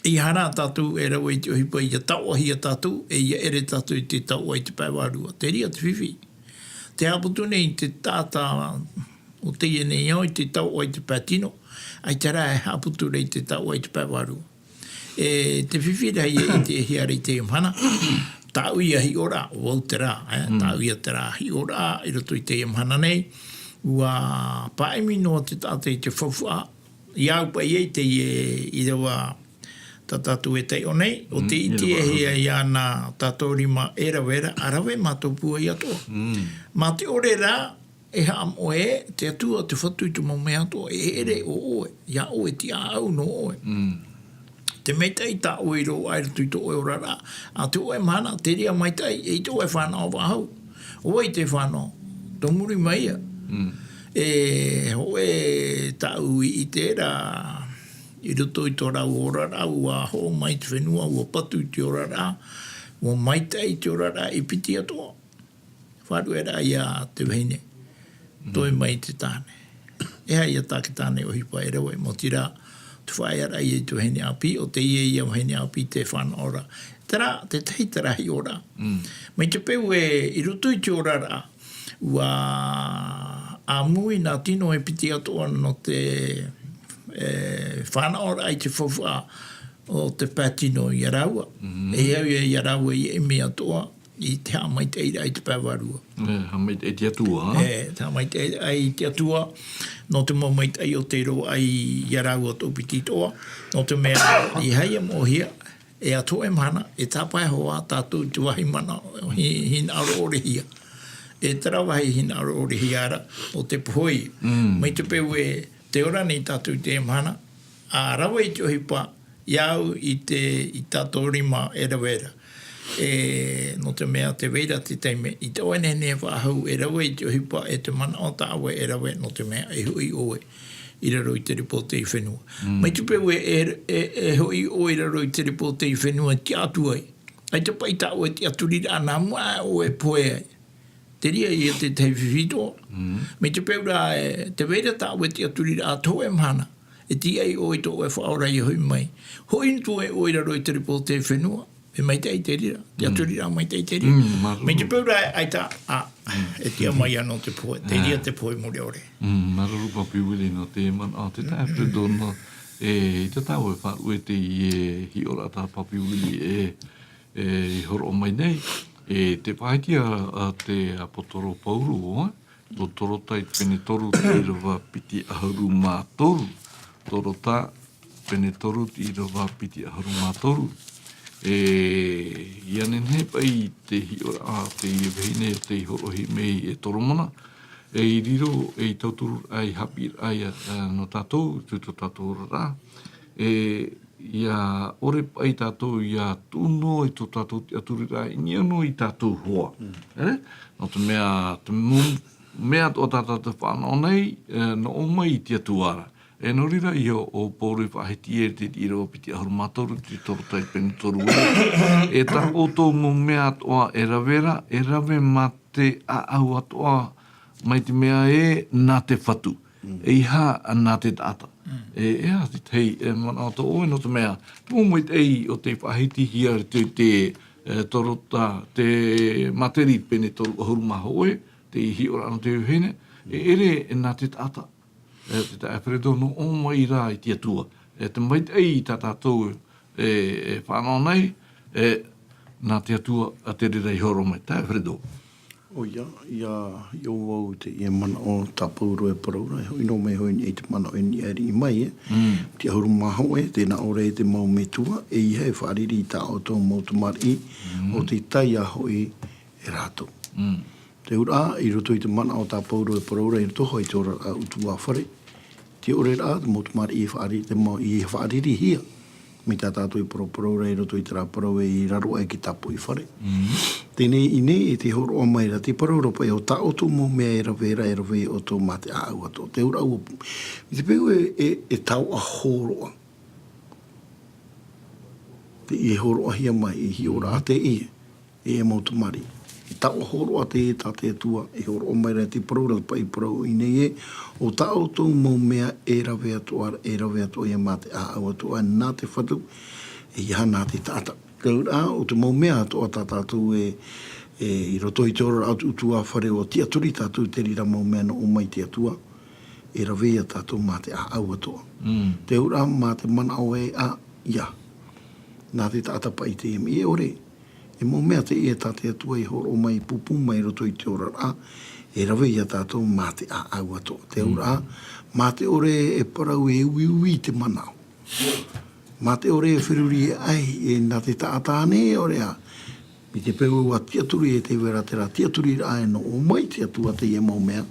ʻEiaha rā tātou e rave i te ʻohipa ia taoʻahia tātou, e ia ʻere tātou i te taoʻa i te pae vārua. Terā te fifi. Tē haʻaputu nei te taʻata o teie nei ao i te taoʻa i te pae tino, ʻaita rā e haʻaputu ra i te taoʻa i te pae vārua. E te fifi rahi e ʻitehia ra i teie mahana, tāʻu ia hiʻoraʻa, ʻo vau terā, e, tāʻu ia terā hiʻoraʻa i roto i teie mahana nei, ʻua pāʻimi noa te taʻata i te faufaʻa, ia au paʻi ai teie ʻīrava, tā tātou e taiʻo nei, ʻo te ʻitehia i ana tātou rima e rave ra, ʻa rave mātou pūai atoʻa. Mā te ʻore rā, e haʻamoʻe, te Atua, te Fatu i te mau mea atoʻa, e ʻere ʻo ʻoe, iā ʻoe, tiʻaʻau nō ʻoe. Te maitaʻi tā ʻoe i roaʻa i roto i tō ʻoe oraraʻa, ʻa te hōʻē mahana, te reira maitaʻi, e i tō ʻoe fānaʻo faʻahou. ʻO vai te fānaʻo, tō muri mai ia. E hōʻē tāʻu i ʻite ra, i roto i tō rāua oraraʻa, ʻua hoʻo mai te fenua, ʻua patu i te oraraʻa, ʻua maitaʻi i te oraraʻa i piti atoʻa. Faʻarueraʻa ia te vahine. Toe mai te tāne. E aha ia tā te tāne ʻohipa e rave, maoti rā, te faʻaearaʻa ia i te vahine ʻāpī, ʻo teie ia vahine ʻāpī te fānaʻo ra. Terā, te tahi terā hiʻoraʻa. Mai te peu ē, i roto i te oraraʻa, ʻua ʻāmui nā tino e piti atoʻa nō te, e, fānaʻoraʻa i te faufaʻa o te pae tino ia rāua. E au ia, ia rāua i ʻimi atoʻa i te haʻamaitaʻiraʻa i te pae vārua. E, haʻamaitaʻi i te Atua, ā? E, te haʻamaitaʻiraʻa i te Atua, nō te mau maitaʻi o tei roaʻa ia rāua tō piti atoʻa, nō te mea, i haia moʻohia, e atu e mahana, e tāpae hoʻi tātou i te vāhi mana, hi-, hinaʻaro ʻorehia. E terā vāhi hinaʻaro ʻorehia ra, ʻo te pohe. Mai te peu ē, tē ora nei tātou i teie mahana, ʻa rave i te ʻohipa, iāʻu i te, i tā tō rima e rave ra. E, nō te mea tē vai ra te taime, i tō ʻoe nehenehe faʻahou e rave i te ʻohipa, e te manaʻo tā ʻoe e rave, nō te mea e hoʻi ʻoe i raro i te ripōtē fenua. Mai te peu ē, e, e, e hoʻi ʻoe i raro i te ripōtē fenua, tiʻa atu ai. ʻAita paʻi tā ʻoe tiʻaturiraʻa nā mua aʻe ʻoe e pohe ai. Te reira ia te tahi fifi atoʻa. Mai te peu rā, e, tē vai ra tā ʻoe tiʻaturiraʻa, tō ʻoe mahana. E tīaʻi ʻoe i tō ʻoe Faʻaora ʻia hoʻi mai. Hoʻi atu ai ʻoe i raro i te ripōtē fenua. E maitaʻi te reira. Tiʻaturiraʻa maitaʻi te reira. Mai te peu rā, ʻaita, ā, e tiʻa mai anō te pohe. Te reira te pohe mure ʻore. Māuruuru Papi Willie nō te manaʻo, te taeaʻe Alfredo nō, e, i te taeaʻe Faʻaruʻe teie hiʻoraʻa tā Papi Willie e, e, i hōroʻa mai nei, e, te faʻaʻite a, a te ʻāpōsetolo Paulo, ē, nō Torota i te pene toru te ʻīrava piti ʻahuru mā toru, Torota pene toru te ʻīrava piti ʻahuru mā toru. E, ʻia nehenehe paʻi te hiʻoraʻa, teie vahine tei hōroʻahia mai e Toromona, e, i riro, e, i tauturu ai, haʻapiʻiraʻa ia, e, nō tātou, tō, tō tātou oraraʻa. E, ʻia ʻore paʻi tātou ʻia tuʻu noa i tō tātou tiʻaturiraʻa, i niʻa noa i tātou hoa. E? Nō te mea, te mau mea atoʻa tā tātou e fānaʻo nei, e, nō ʻō mai i te Atua ra. E nō reira ia ʻo Paulo i faʻahiti i te ʻīrava piti ʻahuru mā toru, te Torota i te pene toru ē. E tā ʻoutou mau mea atoʻa e rave ra, e rave mā te ʻāʻau atoʻa, mai te mea ē, nā te Fatu. ʻEiaha nā te taʻata. E, e aha te tahi, e, manaʻo tō ʻoe nō te mea, te mau maitaʻi o tei faʻahitihia i te, te, e, Torota, te Materi pene toru ʻahuru mā hōʻē, te hiʻoraʻa nō te vahine, e ʻere nā te taʻata. E, te taeaʻe Alfredo nō ʻō mai rā i te Atua. E, te maitaʻi tā tātou, e, e fānaʻo nei, e, nā te Atua, ā, te reira i hōroʻa mai. Taeaʻe Alfredo. ʻOia, ʻia, ʻia ʻite au i teie manaʻo tā Paulo e parau ra, e hoʻi noa mai hoʻi i te manaʻo i niʻa riʻi mai, e. Piti ʻahuru mā hōʻē, tē nā ʻō ra te mau metua, ʻeiaha e fāriʻi i tā ʻoutou mau tamariʻi, ʻo tei tae hoʻi e rātou. Te auraʻa, i roto i te manaʻo tā Paulo e parau ra, i roto hoʻi i te oraraʻa ʻutuāfare. Te ʻore rā, te mau tamariʻi e fāriʻi, te mau i fāriʻihia. Mai tā tātou i paraparau ra i roto i terā parau ē i raro aʻe i te tāpoʻi fare. Teie nei, e tē hōroʻa mai ra, tē parau ra paʻi ʻo tā ʻoutou mau mea e rave ra, e rave ʻoutou mā te ʻāʻau atoʻa. Te auraʻa ua pū. I te peu e, e, e taoʻa hōroʻa. Teie hōroʻahia mai, e hiʻoraʻa teie. E mau tamariʻi. E taoʻa hōroʻa teie tā te Atua, e hōroʻa mai ra te parau ra paʻi parau i nei ē, ʻo tā ʻoutou mau mea e rave atoʻa, e rave atoʻa ia mā te ʻāʻau atoʻa, nā te Fatu, ʻeiaha nā te taʻata. Te auraʻa, ʻo te mau mea atoʻa tā tātou e, e, i roto i te oraraʻa ʻutuāfare ʻua tiʻaturi tātou te reira mau mea nō ʻō mai te Atua, e rave ia tātou mā te ʻāʻau atoʻa. Te auraʻa, mā te manaʻo ē, ā, ʻeiaha. Nā te taʻata paʻi te mea, e ʻore, e mau mea teie tā te Atua i hōroʻa mai, pūpū mai i roto i te oraraʻa, e rave ia tātou mā te ʻāʻau atoʻa. Te auraʻa, mā te ʻore e parau e uiui te manaʻo. Mā te ʻore e feruri ai, e nā te taʻata nei, ʻoia. I te peu ua tiʻaturi e te vera terā, tiʻaturiraʻa e nō ʻō mai te Atua teie mau mea.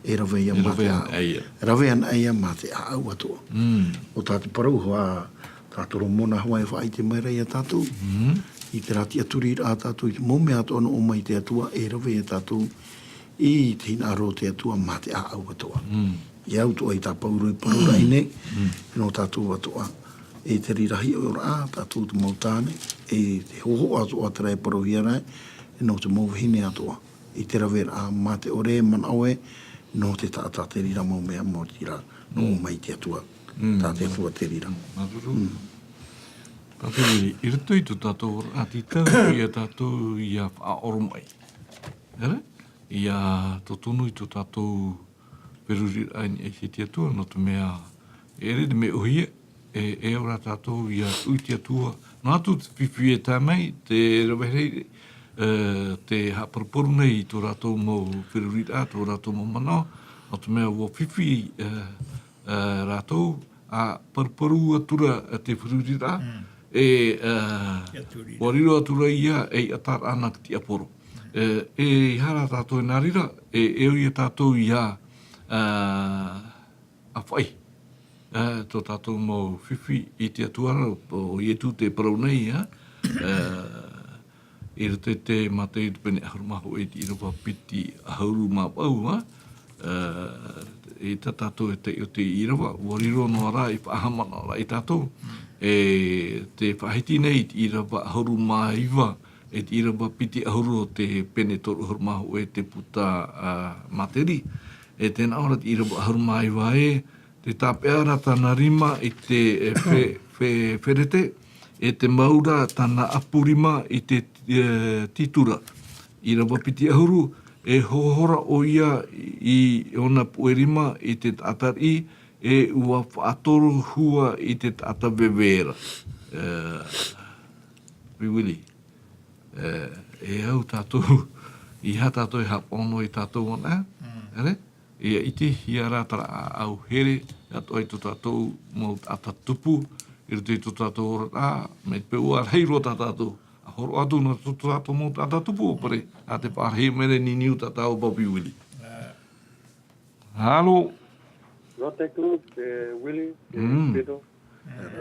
E rave ia E mā rave te ana ʻāʻau. ia. E rave ana ia mā te ʻāʻau atoʻa. Mm. ʻO tā te parau hoa, tā Toromona hoa e faʻaʻite mai ra ia tātou. Mm. I terā tiʻaturiraʻa tātou, i te mau mea atoʻa nō ʻō mai te Atua, e rave ia tātou i te hinaʻaro o te Atua mā te ʻāʻau atoʻa. Mm. E au atoʻa i tā Pauro i parau ra i nei, Mm. nō tātou atoʻa. E te rirahi ʻoraʻa, tātou te mau tāne, e te hōhoʻa atoʻa terā e parauhia ra, e nō te mau vahine atoʻa. I te raveraʻa, mā te ʻore, manaʻo ē, nō te taʻata te reira mau mea, maoti rā, nō Mm. mai te Atua. Mm. Tā te Atua te reira. Māuruuru. Mm. Tātou i, i roto i tō tātou ora, ā, titau ia tātou ia faʻaoromaʻi. Ere? Ia totonu i tō tātou feruriraʻa i niʻa i te Atua, nō te mea, e ʻere te mea ʻōhie, e, e ora tātou ia tuʻu i te Atua. Noa atu te fifi e tae mai, te rave here, e, te haʻaparuparu nei i tō rātou mau feruriraʻa, tō rātou mau manaʻo, nō te mea ua fifi, e, e, rātou, ʻa paruparu atura, e, te feruriraʻa, Mm. e, e, Tiʻaturiraʻa. ua riro atura ia, e ʻataraʻa nā te tiaporo. E, e, ʻeiaha rā tātou e nā reira, e, e ʻoia tātou ia, e, ʻa faʻi. E, tō tātou mau fifi i te Atua ra, ʻo Ietu te parau nei, e, e, i roto i te Mātaiu te pene ʻahuru mā hōʻē i te ʻīrava piti ʻahuru mā vaʻu, e, e tā tātou e taiʻo te ʻīrava, ua riro noa rā i faʻahaʻamanaʻo ra i tātou, e te faʻahiti nei i te ʻīrava ʻahuru mā iva, e te ʻīrava piti ʻahuru o te pene toru ʻahuru mā hōʻē te puta, a, Materi. E tē nā ʻō ra te ʻīrava ʻahuru mā iva ē, tē tāpeʻa ra tāna rima i te, e, fe-, fe-, ferete, e tē mau ra tāna ʻapu rima i te, e, titura. ʻĪrava piti ʻahuru, e hohora ʻoia i ʻōna puʻe rima i te taʻata riʻi, e ʻua faʻatoro hua i te taʻata veve ra. E, Piwili. E, e au tātou, ʻeiaha tātou e haʻapaʻo noa i tātou ana, Mm. ere? ʻIa ʻitehia rā terā ʻāʻau here, atoʻa i tō tātou mau taʻata tupu, i roto i tō tātou oraraʻa, mai te peu ʻua rahi roa tā tātou. ʻA hōroʻa atu nō tō tātou mau taʻata tupu, ʻo Pere, ʻa te pārahi mai nei niuniu tā tāua Piwili. Halo. Nō te kū, e, Willie, e, Mm. Pedro.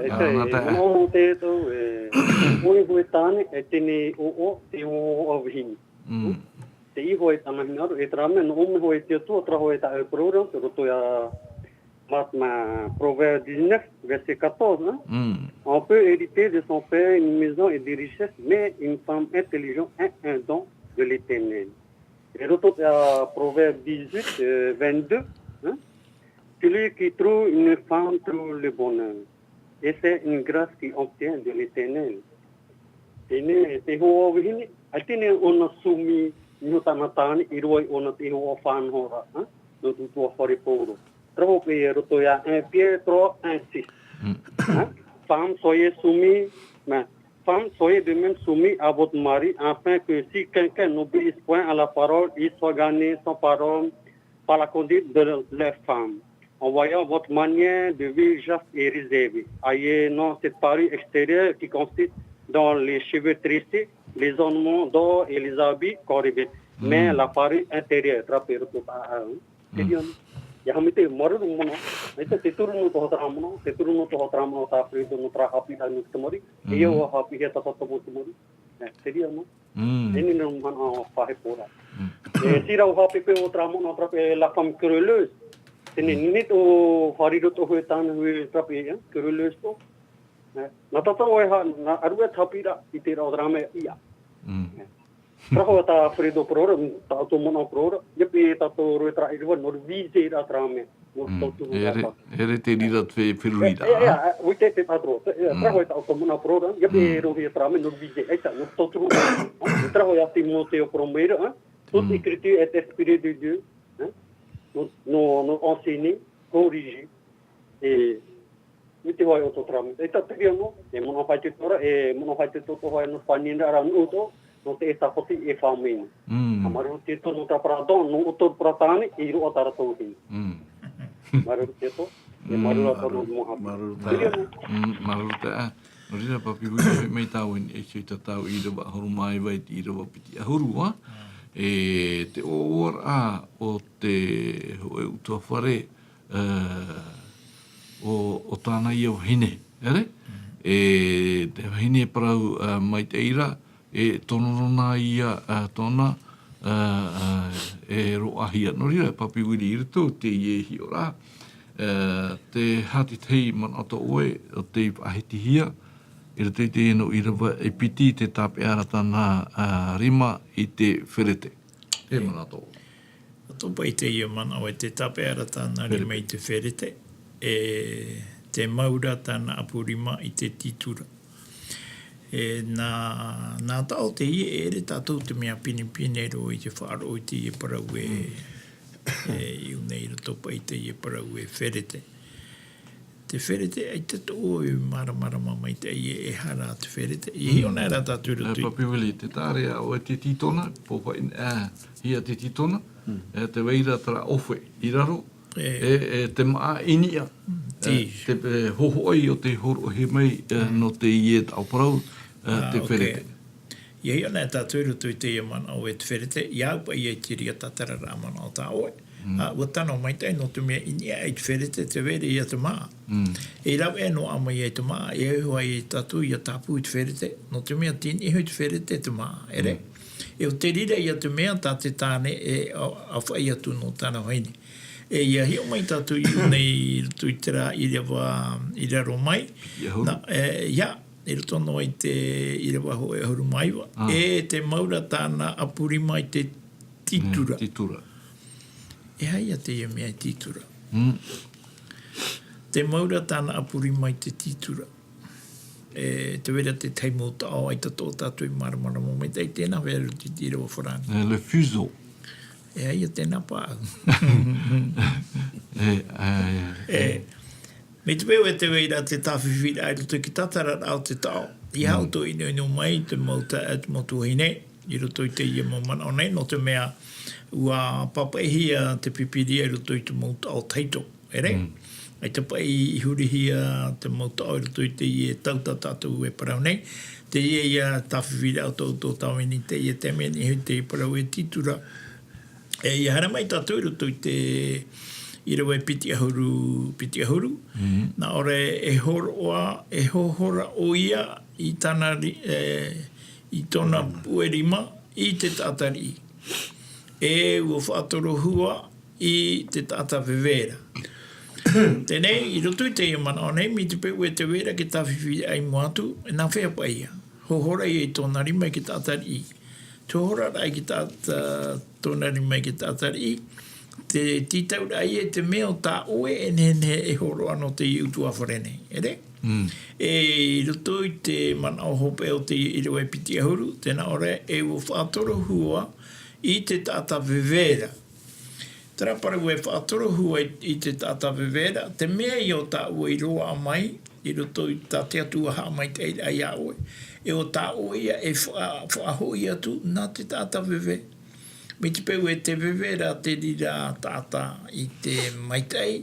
E, Ā, te, nā te manaʻo nō te tau, e, ʻoe hōʻē tāne, e tini ʻoʻo, te ʻoʻo vahine. Mm. Te iho e tāna hinaʻaro, e terā mea, nō ʻō mai hoʻi te Atua, terā hoʻi tā e parau ra, te roto ia Mat-, ma-, Proverbe dix-neuf, verset quatorze, hein. Mm. On peut hériter de son père une maison et des richesses, mais une femme intelligente est un don de l'Éternel. E roto, euh, Proverbe dix-huit, euh, vingt-deux, hein. Celui qui trouve une femme trouve le bonheur. Et c'est une grâce qui obtient de l'Éternel. Teie nei, te hoa vahine, ʻaita nei ʻōna soumis, nō tāna tāne, i roaʻa i ʻōna te hoa faʻanahoraʻa, hein, nō te ʻutuāfare Pauro. Terā hoʻi e roto ia un Pierre trois, un six. Mm. Hein? Femme, soyez soumis, mais, femme, soyez de même soumis à votre mari, afin que si quelqu'un n'obéit point à la parole, il soit gagné sans parole par la conduite de leur femme, en voyant votre manière de vivre chaste et réservée. Ayez non cette parure extérieure qui consiste dans les cheveux tressés, les ornements d'or et les habits qu'on revêt, mais Mm. la parure intérieure, terā pē roto tā, hein. Mm. Te reira, ʻia haʻamaitaʻi, māuruuru manaʻo, ʻaita te turu nō tō terā manaʻo, te turu nō tō terā manaʻo tā Fredo, nō terā haʻapiʻiraʻa nō te tamariʻi, Mm. e ia ʻua haʻapiʻihia tātou mau tamariʻi. E, te reira, nō. Mm. E nei nō manaʻo faʻahepo ra. Mm. E, terā ʻua haʻapiʻi ʻo terā manaʻo, terā pē la femme querelleuse. Teie nei, Mm. nei tō fāriʻi roto hōʻē tāne hōʻē terā pē, e, querelleuse tō. E, nā tātou e ha-, nā ʻaru e haʻapiʻiraʻa i terā ʻo terā mea ia. Mm. E, terā hoʻi tā Fredo parau ra, tā ʻoutou manaʻo parau ra, ʻia pē tātou roa terā ʻīrava, nō te vise ra terā mea. Mm. Tauturu E re, rā. e re te reira te fe-, feruriraʻa. E, e, e, ʻua ʻite te tātou, e, e, Mm. terā hoʻi tā ʻoutou manaʻo parau ra, ʻia pē Mm. rohi e terā mea, nō te vise, ʻaita, nō te tauturu, e, terā hoʻi ia Timoteo Promeira, hein? Toute Mm. écriture est inspirée de Dieu, hein? Nos, nos, nos enseigner, corriger, et ʻUa ʻite hoʻi ʻoutou terā mea. ʻAita te reira nō, e manaʻo faʻaitoito ra, e manaʻo faʻaitoito atoʻa hoʻi nō te faʻaineineraʻa ra nō ʻoutou, nō te ʻētahi poti e faʻaʻite nei. Mm. ʻA māuruuru te Atua nō terā parau don, nō ʻoutou parau tāne, i roaʻa tā rātou vahine. Mm. Māuruuru te Atua. E māuruuru atu. Māuruuru taeaʻe. Mm, māuruuru taeaʻe. Nō reira, Papi Vili, e hoʻi mai tāua i niʻa iho i tā tāua ʻīrava ʻahuru mā iva e te ʻīrava piti ʻahuru, ā. E te ʻoaʻoaraʻa o te hōʻē ʻutuāfare, ā, o, o tāna ia vahine, ʻere? E te vahine parau, ā, maitaʻi ra, e tono noa ia, ā, tōna, ā, ā, e roaʻahia. Nō reira, Papi Vili, i roto i teie hiʻoraʻa, ā, te aha te tahi manaʻo tā ʻoe o tei faʻahitihia, i roto i teie nō ʻīrava e piti, te tāpeʻa ra tāna, ā, rima i te ferete. E manaʻo tō ʻoe. ʻA tō paʻi teie manaʻo e te tāpeʻa ra tāna rima i te ferete, e te mau ra tāna ʻapu rima i te tītura. E nā, nā taʻo teie e ʻere tātou te mea pinepine roa i te faʻaroʻo i teie parau e, e, i ʻō nei i roto paʻi teie parau e ferete. Te ferete, ʻaita tō ʻoe māramarama maitaʻi e, e aha ra te ferete. E hiʻo noa ra tātou i roto i Papi Vili, tē taʻa ra ʻoe te tītona, pōpaʻi, ā, hia te tītona, e te vai ra terā ʻofe i raro, e, e te māʻa i niʻa, e, te, e, hōhoʻa o tei hōroʻahia mai, e, nō teie taʻo parau, e, te ferete. ʻIa hiʻo noa tātou i roto i teie manaʻo e te ferete, ʻia au paʻi ia i te reira tātararaʻa manaʻo tā ʻoe. Ā, ʻua tano maitaʻi nō te mea i niʻa i te ferete, tē vai ra ia te māʻa. E rave noa mai ai te māʻa, e iho ai tātou ʻia tāpū i te ferete, nō te mea tei niʻa iho i te ferete te māʻa, ʻere? E ʻo te reira ia te mea tā te tāne e ʻa-, ʻāfaʻi atu nō tāna vahine. E ʻia hiʻo mai tātou i ʻō nei i roto i terā ʻīrava i raro mai. Nā, e, ʻia, i roto noa i te ʻīrava hōʻē ʻahuru mā iva. E te mau ra tāna ʻapu rima i te tītura. Tītura. E aha ia teie mea e tītura? Te mau ra tāna ʻapu rima i te tītura. E tē vai ra te tahi mau taʻo ʻaita tō tātou i māramarama maitaʻi, tēnā vai ra te tīrava farāni. E, le fuseau. E aha ia tēnā paʻau? E, e, e. Mai te peu e tē vai ra te tāfifiraʻa i roto i te tātararaʻa o te taʻo, ʻia haʻu atoʻa ʻinoʻino mai te mau ta-, te mau tuahine, i roto i teie mau manaʻo nei, nō te mea ʻua pāpaʻihia te Pīpīria i roto i te mau taʻo tahito, ʻere? ʻAita paʻi i hurihia te mau taʻo i roto i teie tau tā tātou e parau nei, teie ia tāfifiraʻa o tō, tō tāvini teie taime i niʻa iho i te parau e tītura, e, ʻia haere mai tātou i roto i te ʻīrava e piti ʻahuru, piti ʻahuru. Nā ʻō ra e hōroʻa, e hōhora ʻoia i tāna ri-, e, i tōna puʻe rima i te taʻata riʻi. E ʻua faʻatorohua i te taʻata veve ra. Teie nei, i roto i teie manaʻo nei, mai te peu e tē vai ra te tāfifiraʻa i mua atu, e nāfea paʻi ia? Hōhora ia i tōna rima i te taʻata riʻi. Te hōhoraʻa i te taʻata, tōna rima i te taʻata riʻi, te tītauraʻa ia i te mea ʻo tā ʻoe e nehenehe e hōroʻa nō teie ʻutuāfare nei, ʻere? E i roto i te manaʻo hopeʻa o teie ʻīrava e piti ʻahuru, tē nā ʻō ra e ʻua faʻatorohua i te taʻata veve ra. Terā parau e faʻatorohua i, i te taʻata veve ra, te mea ia ʻo tā ʻoe i roaʻa mai, i roto i tā te Atua haʻamaitaʻiraʻa ia ʻoe. E ʻo tā ʻoe ia e faʻa-, faʻahoʻi atu nā te taʻata veve. Mai te peu e tē veve ra te reira taʻata i te maitaʻi,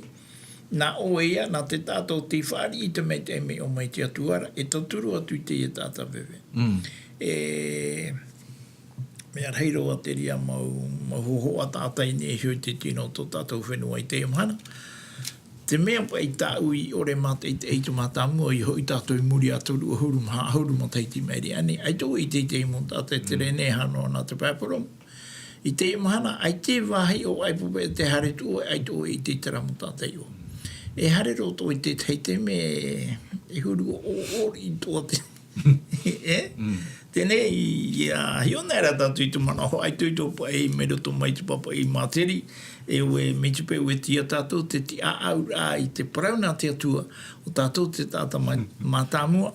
nā ʻoe ia, nā te taʻata ʻo tei fāriʻi i te maitaʻi mai ʻō mai te Atua ra, e tauturu atu i teie taʻata veve. E, mea rahi roa te reira mau, mau hōhoʻa taʻata i niʻa iho i te tino o tō tātou fenua i teie mahana. Te mea paʻi tāʻu i ʻore mātaʻitaʻi i te mātāmua, i hoʻi tātou i muri a toru ʻahuru mā, ʻahuru matahiti mai reira nei, ʻaita ʻoe i ʻite i te mau taʻata e tere nei e haere noa nā te pae poromu. I teie mahana, ʻaita e vāhi ʻo ʻaipope te haere atu ʻoe, ʻaita ʻoe i ʻite i terā mau taʻata iʻoa. E haere roa atoʻa i te tahi taime, e huru ʻo, ʻo, ʻo, i toa te, e? Teie nei, ʻia hiʻo noa ra tātou i te manaʻo hoʻi ʻaita i tō paʻi, mai roto mai te pāpaʻi māteri, e ʻoe, mai te peu e tiʻa tātou te tiʻaʻauraʻa i te parau nā te Atua, ʻo tātou te taʻata mā-, mātāmua.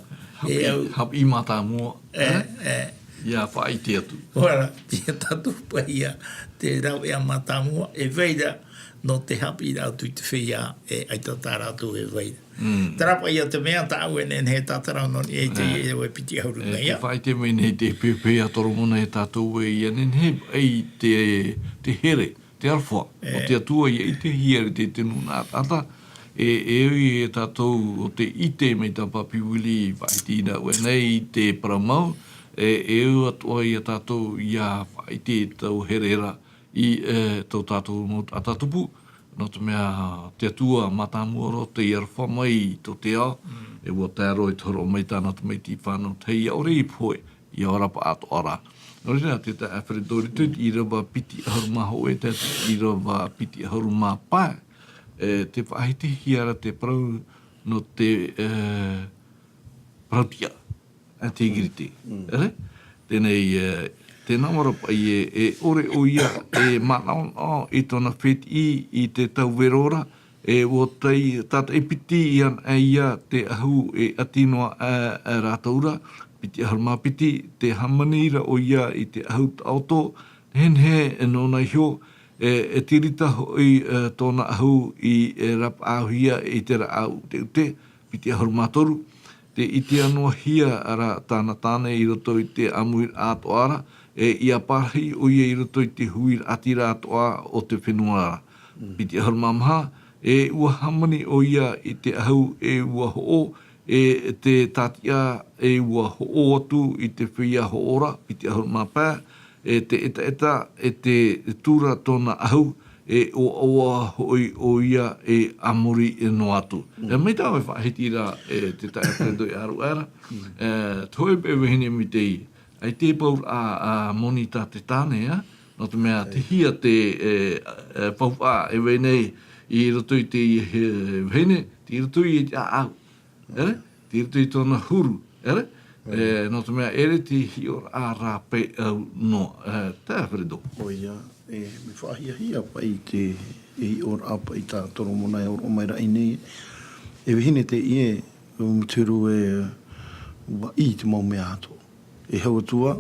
E haʻapiʻi, au haʻapiʻi mātāmua, e, e? E. ʻIa faʻaʻite atu. Ora, tiʻa tātou paʻi ia, te rāveʻa mātāmua, e vai ra, nō te haʻapiʻiraʻa atu i te feiā, e ʻaita tā rātou e vai ra. Terā paʻi ia te mea tāʻu e nehenehe e tātara nō niʻa i teie ʻīrava e piti ʻahuru nei, ʻia. E faʻaʻite mai nei te pēpē a Toromona e tātou ē, ʻia nehenehe ai te, te here, te aroha o te Atua ʻia ʻitehia i te, te nūnaʻa taʻata, E, e ui e tātou o te ʻite mai tā Papi Willie i faʻahiti i nā ue nei i te parau mau, e, e ui atoʻa ia tātou ia faʻaʻite i tau here ra i, e, tō tātou mau taʻata tupu, nō te mea te Atua mātāmua roa tei aroha mai i tō te ao, e ua tae roa i te hōroʻa mai tāna tamaiti fānau tahi ʻaore i pohe, ia ora paʻatoʻa ra. Nō reira, te taeaʻe Alfredo, i te ʻīrava piti ʻahuru mā hōʻē, te ʻīrava piti ʻahuru mā pae, e, te faʻahitihia ra te parau nō te, e, parau tiʻa, intégrité. Ere? Teie nei, e, tēnā mau ra paʻi e, e ʻore ʻoia e manaʻonaʻo i tōna fētiʻi i te tau vero ra, e ʻua tei tātaʻi piti anaʻe ia te ʻahu e ʻati noa aʻe, e rātou ra, piti ʻahuru mā piti, tē hāmani ra ʻoia i te ʻahu taʻoto, nehenehe nōna iho, e, e tirita hoʻi, e, tōna ʻahu i, e, rapaʻauhia i te rāʻau ʻuteʻute, piti ʻahuru mā toru, tē ʻitea noa hia ra tāna tāne i roto i te ʻāmuiraʻa atoʻa ra, e, ʻia pārahi ʻoia i roto i te huiraʻatira atoʻa o te fenua ra. Piti ʻahuru mā maha, e ʻua hāmani ʻoia i te ʻahu e ʻua hoʻo, e te tātiʻa e ʻua hoʻo atu i te feiā hoʻo ra, piti ʻahuru mā pae, e te ʻetaʻeta, e te tura tōna ʻahu, e ʻoaʻoa hoʻi ʻoia e a muri noa atu. E mai tāʻu e faʻahiti ra, e te taeaʻe Alfredo e ʻaruʻa ra, e, te hōʻē paʻi vahine mai teie, ʻaita e pauraʻa, a, moni tā te tāne, a, nō te mea te hia te, e, e, faufaʻa e vai nei i roto i te, e, vahine, tei roto i te ʻāʻau. Ere? Tei roto i tōna huru, ere? E, nō te mea ere te hiʻoraʻa rāpae au noa, e, taeaʻe Alfredo. ʻOia, e, mea faʻahiahia paʻi te, e hiʻoraʻa paʻi tā Toromona e hōroʻa mai ra i ʻō nei. E vahine teie, e, mea te huru e, ʻua ʻī i te mau mea atoʻa. E hau atu ā,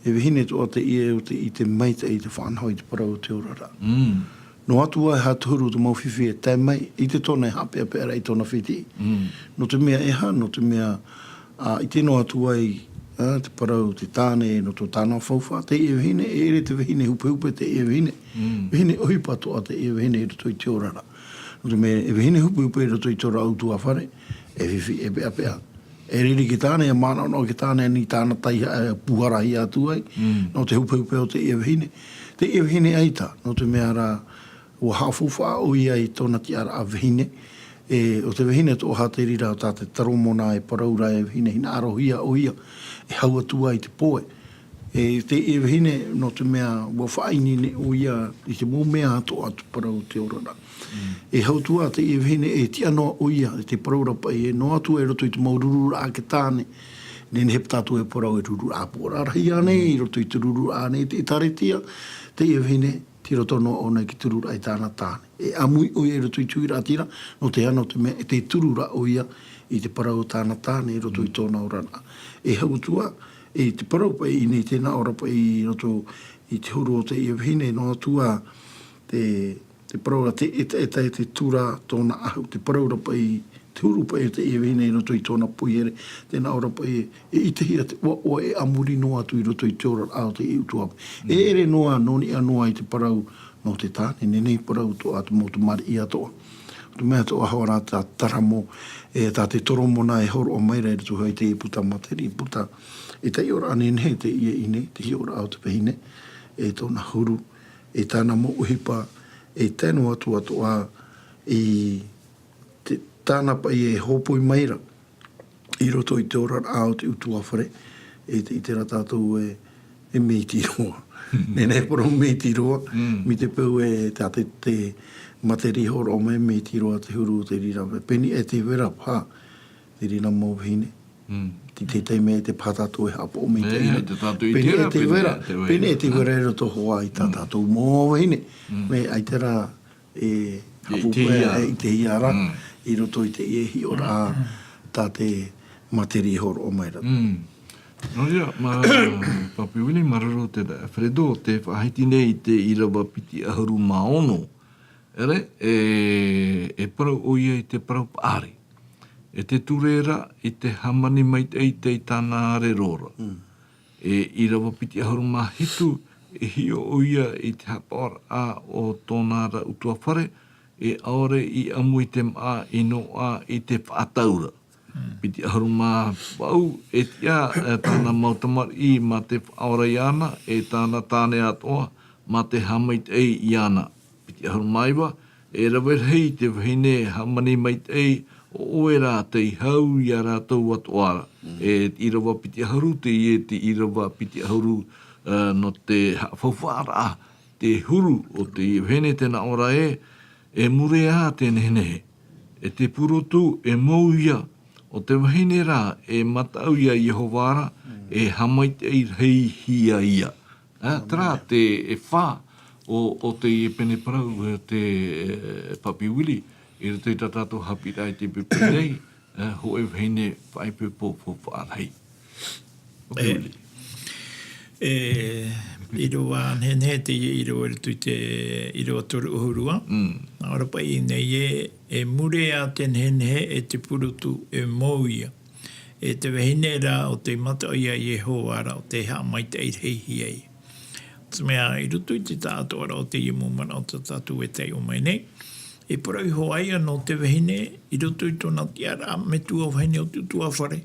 e vahine atoʻa teie ʻo tei ʻite maitaʻi i te faʻanaho i te parau o te oraraʻa. Noa atu ā e aha te huru o te mau fifi e tae mai, ʻite tōna e haʻapeʻapeʻa ra i tōna fētiʻi. Nō te mea e aha, nō te mea, a, ʻite noa atu ai, a, te parau o te tāne, nō tō tāna faufaʻa, teie vahine, e ʻere te vahine hupehupe teie vahine. Vahine ʻohipa atoʻa teie vahine i roto i te oraraʻa. Nō te mea, e vahine hupehupe i roto i tō rātou ʻutuāfare, e fifi, e peʻapeʻa. E riri te tāne, e manaʻonaʻo te tāne, ani tāna taihaʻa, e puharahia atu ai, nō te hupehupe o teie vahine. Teie vahine ʻaita, nō te mea rā, ʻua haʻafaufaʻa ʻoia i tōna tiʻaraʻa vahine. E, ʻo te vahine atoʻa te reira tā te Toromona e parau ra e vahine hinaʻarohia ʻoia, e hau atu ai te poe. E, teie vahine, nō te mea, ʻua faʻaineine ʻoia i te mau mea atoʻa te parau o te oraraʻa. E hau atu ā teie vahine, e tiʻa noa ʻoia, e te parau ra paʻi, e noa atu i roto i te mau rururaʻa a te tāne. Nehenehe tātou e parau e rururaʻa pō ra, rahi ānei, i roto i te rururaʻa ānei, te ʻēkālesia, teie vahine, tei roto noa ʻōna i te tururaʻa i tāna tāne. E ʻāmui ʻoia i roto i te huiraʻatira, nō te aha, nō te mea, e tē turu ra ʻoia i te parau o tāna tāne i roto i tōna oraraʻa. E hau atu ā, e te parau paʻi i ʻō nei, tē nā ʻō ra paʻi i roto i te huru o teie vahine, noa atu ā, te, te parau ra te ʻetaʻeta e te tura tōna ʻahu, te parau ra paʻi, te huru paʻi o teie vahine i roto i tōna poihere, tē nā ʻō ra paʻi e ʻitehia te ʻoaʻoa e a muri noa atu i roto i te oraraʻa o te ʻutuāfare. E ʻere noa, nō niʻa noa i te parau nō te tāne, nehenehe parau atoʻa te mau tamariʻi atoʻa. Te mea atoʻa hoʻi rā tā Taramo, e tā te Toromona e hōroʻa mai ra i roto hoʻi i te puta Materi, puta, e taiʻoraʻa nehenehe teie i ʻō nei, te hiʻoraʻa o te vahine, e tōna huru, e tāna mau ʻohipa, e tae noa atu atoʻa i te, tāna paʻi e hōpoi mai ra i roto i te oraraʻa o te ʻutuāfare, e te, ʻite ra tātou e, e mea iti roa. Nehenehe parau mea iti roa, mai te peu e tā te, te Materi hōroʻa mai mea iti roa te huru o te reira. Pēni e te vera paha, te reira mau vahine. Te teitei mea e te paha tātou e haʻapaʻo mai te reira. Pēni e te vera, pēni e te vera i roto hoʻi i tā tātou mau vahine. Mea ʻaita rā, e, e ʻitehia. E ʻitehia ra, i roto i teie hiʻoraʻa, tā te Materi e hōroʻa mai ra. Nō reira, mā, Papi Willie, māuruuru te Alfredo, tē faʻahiti nei i te ʻīrava piti ʻahuru mā ono. Ere, e, e parau ʻoia i te parau paʻari. E te ture ra, i te hāmani maitaʻi i tāna rero ra. E ʻīrava piti ʻahuru mā hitu, e hiʻo ʻoia i te haʻapaʻoraʻa o tōna ra ʻutuāfare, e ʻaore i ʻamu i te māʻa, i noaʻa i te faʻataura. Piti ʻahuru mā vaʻu, e tiʻa, e, tāna mau tamariʻi mā te faʻaora iāna, e tāna tāne atoʻa mā te haʻamaitaʻi iāna. Piti ʻahuru mā iva, e rave rahi te vahine hāmani maitaʻi, ʻo ʻoe rā tei hau iā rātou atoʻa ra. E te ʻīrava piti ʻahuru, teie te ʻīrava piti ʻahuru, e, nō te haʻafaufaʻaraʻa, te huru o te vahine tē nā ʻō ra ē, e mure ā te nehenehe, e te purotu e mou ia, ʻo te vahine rā e mataʻu iā Iehova ra, e haʻamaitaʻi rahi hia ia. E, terā te e fā o, o te pene parau, e, te, e, Papi Willie, i roto i tā tātou haʻapiʻiraʻa i te pēpē nei, e, hōʻē vahine faʻaipoipo faufaʻa rahi. Papi Willie. E, ʻīrava nehenehe te ʻīrava i roto i te ʻīrava toru ʻahuru ā. Nā ʻō ra paʻi nei ē, e mure ā te nehenehe e te purotu e mou ia. E te vahine rā ʻo tei mataʻu iā Iehova ra ʻo tei haʻamaitaʻi rahi hia ia. Te mea, i roto i te taʻatoʻaraʻa o teie mau manaʻo tā tātou e taiʻo mai nei, e parau iho ā ia nō te vahine, i roto i tōna tiʻaraʻa metua vahine o te ʻutuāfare.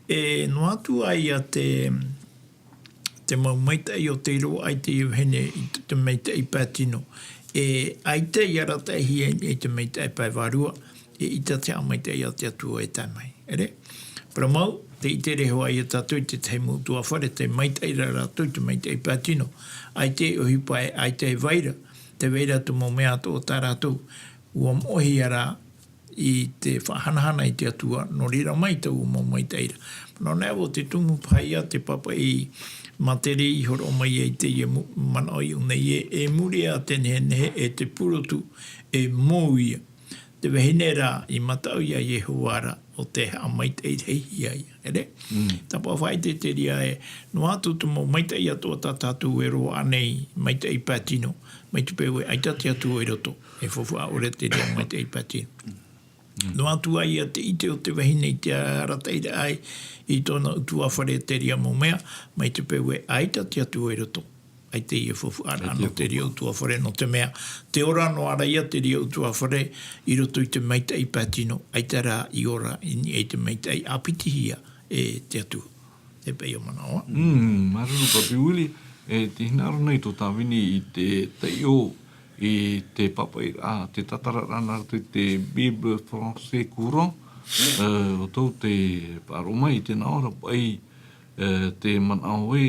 E noa atu ā ia te, te mau maitaʻi o tei roaʻa i teie vahine i te, te maitaʻi pae tino. E ʻaita i arataʻihia i te maitaʻi pae vārua, e ʻaita te haʻamaitaʻi a te Atua e tae mai. ʻEre? Parau mau, tē ʻite ra hoʻi ia tātou i te tahi mau ʻutuāfare, tē maitaʻi ra rātou i te maitaʻi pae tino. ʻAita e ʻohipa ē, ʻaita e vai ra, tē vai ra te mau mea atoʻa tā rātou, ʻua moʻehia rā i te faʻahanahana i te Atua, nō reira mai taua mau maitaʻi ra. Nō reira, ʻua tumu paha ia te pāpaʻi Materi i hōroʻa mai ai i teie mu-, manaʻo i ʻō nei ē, e mure ā te nehenehe e te purotu e mou ia. Te vahine rā i mataʻu iā Iehova ra ʻo tei haʻamaitaʻi rahi hia ia. ʻEre? Tāpaʻo faʻaʻite te reira ē, noa atu te mau maitaʻi atoʻa tā tātou e roaʻa nei, maitaʻi pae tino, mai te peu ē ʻaita te Atua i roto, e faufaʻa ʻore te reira maitaʻi pae tino. Noa atu ā ia te ʻite o te vahine i te arataʻiraʻa i tōna ʻutuāfare te reira mau mea, mai te peu ē ʻaita te Atua i roto. ʻAita ia faufaʻa nō te reira ʻutuāfare, nō te mea, tē ora noa ra ia te reira ʻutuāfare i roto i te maitaʻi pae tino, ʻaita rā i ora i niʻa i te maitaʻi ʻāpitihia e te Atua. Te paʻi o manaʻo. Mm, māuruuru Papi Willie, e tē hinaʻaro nei tō Tāvini i te taiʻo i te pāpaʻiraʻa, te tātararaʻa nā roto i te Bible français courant, e, ʻo tō te faʻaroʻo mai i te nā ʻō ra paʻi, e, te manaʻo ē,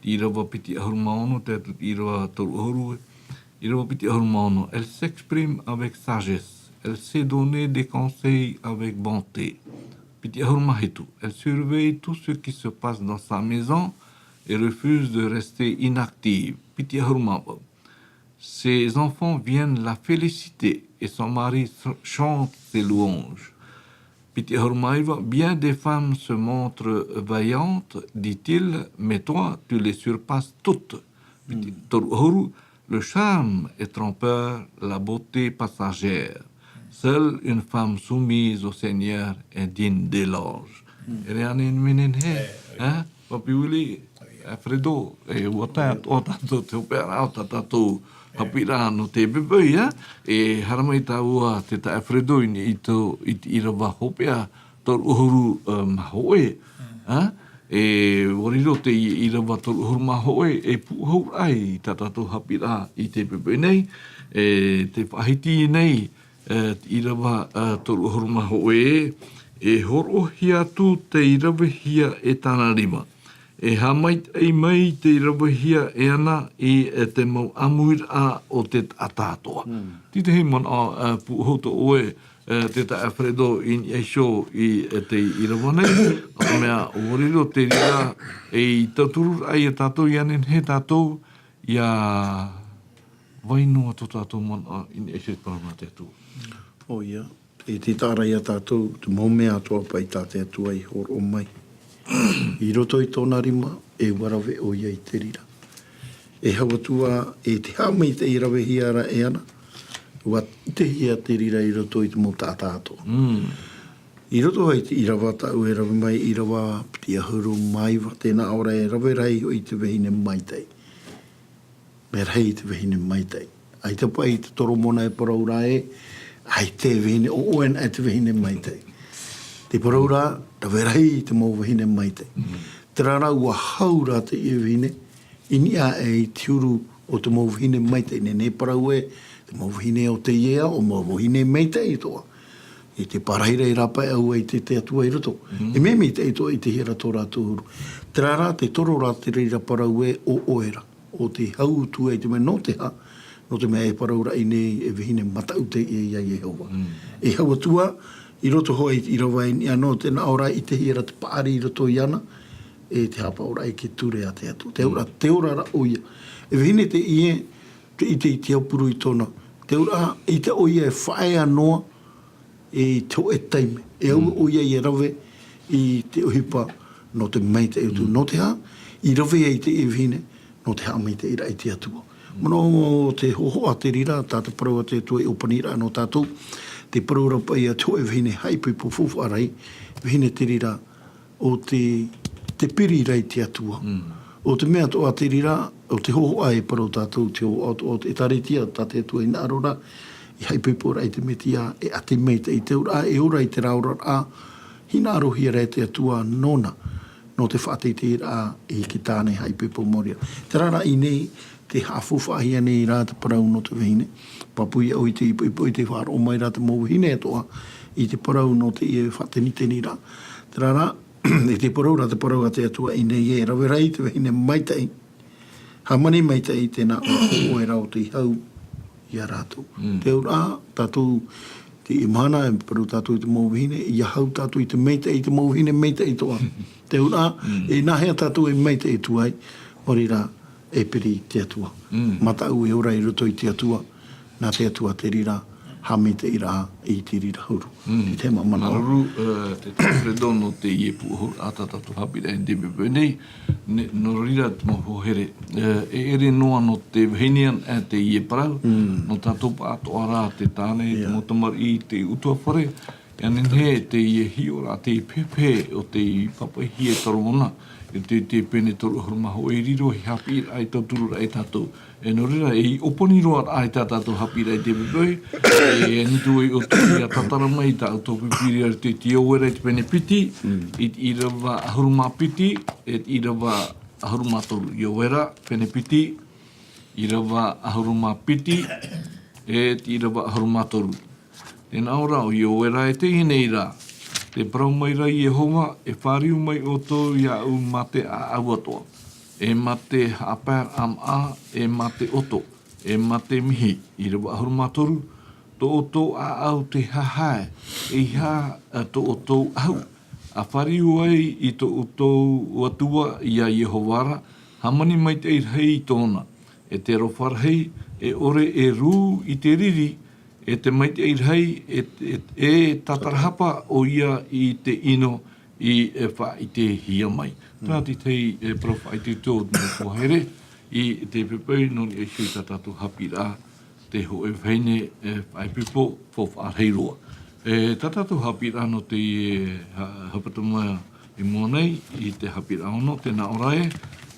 te ʻīrava piti ʻahuru mā ono, tae atu te ʻīrava toru ʻahuru, ʻīrava piti ʻahuru mā ono. Elle s'exprime avec sagesse. Elle sait donner des conseils avec bonté. Piti ʻahuru mā hitu. Elle surveille tout ce qui se passe dans sa maison et refuse de rester inactive. Piti ʻahuru mā vaʻu. Ses enfants viennent la féliciter et son mari ch-, chante ses louanges. Piti ʻahuru mā iva. Bien des femmes se montrent vaillantes, dit-il, mais toi, tu les surpasses toutes. Piti toru ʻahuru. Le charme est trompeur, la beauté passagère. Seule une femme soumise au Seigneur est digne d'éloge. ʻEre ānei e nehenehe, hein? Papi Willie, Alfredo, e ʻua tae atoʻa tātou te hopeʻaraʻa o tā tātou haʻapiʻiraʻa nō te pēpē, e? E haere mai tāua te taeaʻe Alfredo i niʻa i tō, i te ʻīrava hopeʻa toru ʻahuru, e, mā hōʻē, e? E ʻua riro te ʻīrava toru ʻahuru mā hōʻē, e pūʻohu ai tā tātou haʻapiʻiraʻa i te pēpē nei, e tē faʻahiti nei, e, te ʻīrava, e, toru ʻahuru mā hōʻē, e hōroʻahia atu tei ravehia e tāna rima. E haʻamaitaʻi mai tei ravehia e ana i, e, te mau ʻāmuiraʻa o te taʻata atoʻa. Te tahi manaʻo, e, pūʻohu tō ʻoe, e, te taeaʻe Alfredo i niʻa iho i, e, te ʻīrava nei, ʻo te mea ʻua riro te reira, e, i tauturu ai ia tātou, ʻia nehenehe tātou, ʻia vai noa tō tātou manaʻo i niʻa iho i te parau nā te Atua. ʻOia, e tītaʻi ra ia tātou, te mau mea atoʻa paʻi tā te Atua i hōroʻa mai. I roto i tōna rima, e ʻua rave ʻoia i te reira. E hau atu ā, e te haʻamaitaʻi ravehia ra e ana, ʻua ʻitehia te reira i roto i te mau taʻata atoʻa. I roto ai te ʻīrava tāʻu e rave mai, ʻīrava piti ʻahuru mā iva, tē nā ʻō ra e rave rahi hoʻi te vahine maitaʻi. Mea rahi te vahine maitaʻi. ʻAita paʻi te Toromona e parau ra ē, ʻaita e vahine, ʻo ʻoe na e te vahine maitaʻi. Te parau ra, rave rahi te mau vahine maitaʻi. Terā rā ʻua hau rā teie vahine, i niʻa aʻe i te huru o te mau vahine maitaʻi, nehenehe e parau ē, te mau vahine o teie ao, ʻo mau vahine maitaʻi atoʻa. I te pārahiraʻa paʻi ʻaua i te, te Atua i roto. E mea maitaʻi atoʻa i te hia rā tō rātou huru. Terā rā, te toro rā te reira parau ē, ʻo ʻoe ra. ʻO te hau atu ai te mea, nō te aha, nō te mea e parau ra i nei e vahine mataʻu teie ia Iehova. E hau atu ā, i roto hoʻi i rave i niʻa nō te nā ʻō ra i te hia rā te paʻari i roto iāna, e te haʻapaʻo ra i te ture a te Atua. Te ora, te ora ra ʻoia. E vahine teie, te ʻite i te aupuru i tōna. Te ora, ʻaita ʻoia e faʻaea noa, i te hōʻē taime. E au ʻoia ia rave i te ʻohipa nō te maitaʻi atu. Nō te aha, i rave ai teie vahine, nō te haʻamaitaʻiraʻa i te Atua. Manaʻo te hōhoʻa te reira, tā te parau a te Atua i ʻōpaniraʻa nō tātou, te parau ra paʻi ia te hōʻē vahine haʻaipoipo faufaʻa rahi, vahine te reira, ʻo te, te piri ra i te Atua. ʻO te mea atoʻa te reira, ʻo te hōhoʻa e parau tātou, te hōhoʻa atoʻa o te ʻĒtārētia, tā te Atua hinaʻaro ra, i haʻaipoipo ra i te Metia, e ʻati maitaʻi te auraʻa, e ora i te oraraʻa, hinaʻarohia ra e te Atua nōna, nō te faʻateiteiraʻa i te tāne haʻaipoipo maori ra. Terā rā i nei, te haʻafaufaʻahia nei rā te parau nō te vahine. Pāpū ia ʻoe i te ipoipo i te faʻaroʻo mai rā te mau vahine atoʻa i te parau nō teie faʻateniteniraʻa. Terā rā, i te parau rā, te parau a te Atua i nei ē, rave rahi te vahine maitaʻi. Hāmani maitaʻi, tēnā ʻoe ra ʻo tei hau ia rātou. Te auraʻa, tātou, teie mahana, e parau tātou i te mau vahine, ia hau tātou i te maitaʻi, i te mau vahine maitaʻi atoʻa. Te auraʻa, e nāhea tātou e maitaʻi atu ai, ʻo reira, e piri i te Atua. Mataʻu e ora i roto i te Atua, nā te Atua te reira, haʻamaitaʻiraʻa i te reira huru. I te mau manaʻo. Māuruuru, e, te taʻu Fredo nō teie pūʻohu, ā, tā tātou haʻapiʻiraʻa i te poʻipoʻi nei, ne, nō reira te mau hoa here. E, e ʻere noa nō te vahine ana, e, teie parau, nō tātou pāʻatoʻa rā te tāne, te mau tamariʻi, te ʻutuāfare, ʻIa nehenehe teie hiʻoraʻa, teie pehepehe o tei pāpaʻihia e Toromona, e te, te pene toru ʻahuru mā hōʻē i riro, e haʻapiʻiraʻa, e tauturu ra e tātou. E nō reira, e ʻōpani roa ra ʻaita tā tātou haʻapiʻiraʻa i te poʻipoʻi, e nā ʻō atu ē ʻo tei tātara mai tā ʻoutou pīpīria i te, te Ioera i te pene piti, i te ʻīrava ʻahuru mā piti, e te ʻīrava ʻahuru mā toru. Ioera, pene piti, ʻīrava ʻahuru mā piti, e te ʻīrava ʻahuru mā toru. Tē nā ʻō ra ʻo Ioera, e teie nei rā, tē parau mai ra Iehova, e fāriu mai ʻoutou iāʻu mā te ʻāʻau atoʻa, e mā te haʻapaeraʻa māʻa, e mā te ʻoto, e mā te mihi, ʻīrava ʻahuru mā toru, tō ʻoutou ʻāʻau te hahae, ʻeiaha tō ʻoutou ʻahu, ʻa fāriu ai i tō ʻoutou Atua iā Iehova ra, hāmani maitaʻi rahi i tōna, e te aroha rahi, e ʻore e rū i te riri, e te maitaʻi rahi, e, e, e tātarahapa ʻoia i te ʻino i, e, faʻaʻitehia mai. Terā te tahi, e, parau faʻaitoito o te mau hoa here, i te poʻipoʻi nō niʻa iho i tā tātou haʻapiʻiraʻa, te hōʻē vahine, e, faʻaipoipo, faufaʻa rahi roa. E, tā tātou haʻapiʻiraʻa nō te, e, ha-, hepetoma i mua nei, i te haʻapiʻiraʻa ono, tē nā ʻō ra ē,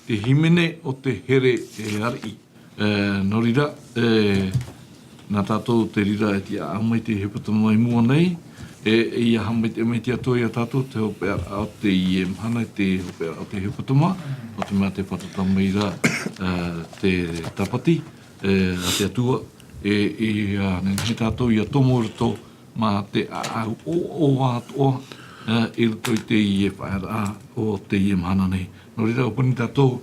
te hīmene o te here e ariʻi. E, nō reira, e, nā tātou te reira e tiʻa mai te hepetoma i mua nei, e, e ʻia haʻamaitaʻi mai te Atua iā tātou te hopeʻa o teie mahana, te hopeʻa o te hepetoma, nō te mea tē fātata mai ra, e, te tāpati, e, a te Atua, e, e, ʻia nehenehe tātou ʻia tomo i roto mā te ʻāʻau ʻoaʻoa atoʻa, e, i roto i teie faʻaearaʻa o teie mahana nei. Nō reira, ʻōpani tātou,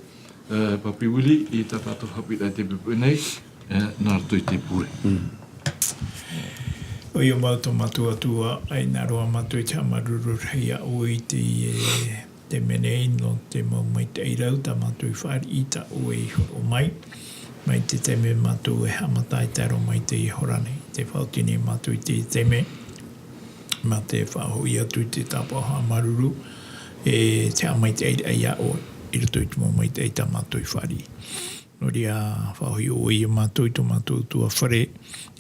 e, Papi Willie, i tā tātou haʻapiʻiraʻa i te poʻipoʻi nei, e, nā roto i te pure. ʻOia mau tō mātou Atua, e hinaʻaro roa mātou i te haʻamāuruuru rahi iā ʻoe i te, e, taime nei, nō te mau maitaʻi rau tā mātou i fāriʻi, tā ʻoe i hōroʻa mai. Mai te taime mātou e haʻamata ai e tae roa mai i teie hora nei, tē faʻaoti nei mātou i teie taime, mā te faʻahoʻi atu i te tāpaʻo haʻamāuruuru, e te haʻamaitaʻiraʻa iā ʻoe, i roto i te mau maitaʻi tā mātou i fāriʻi. Nō reira, faʻahoʻi ʻoe ia mātou i tō mātou ʻutuāfare,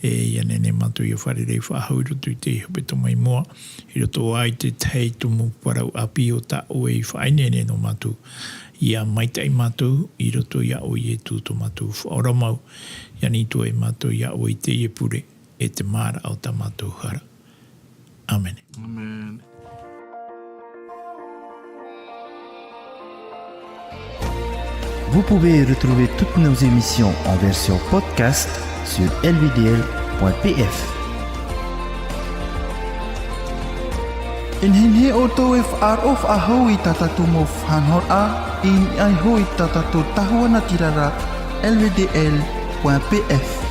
e ia nehenehe mātou ia fārerei faʻahou i roto i te hepetoma i mua, i roto ā i te tahi tumu parau ʻāpī o tā ʻoe i faʻaineine nō mātou. Ia maitaʻi mātou i roto iā ʻoe Ietu tō mātou Faʻaora mau. Ia nītua e mātou iā ʻoe i teie pure, e te māraʻa o tā mātou hara. Āmene. Āmene. Vous pouvez retrouver toutes nos émissions en version podcast sur L V D L point P F. E nehenehe ʻoutou e faʻaroʻo faʻahou i tā tātou mau faʻanahoraʻa, i niʻa iho i tā tātou tahua natirara, L V D L point P F.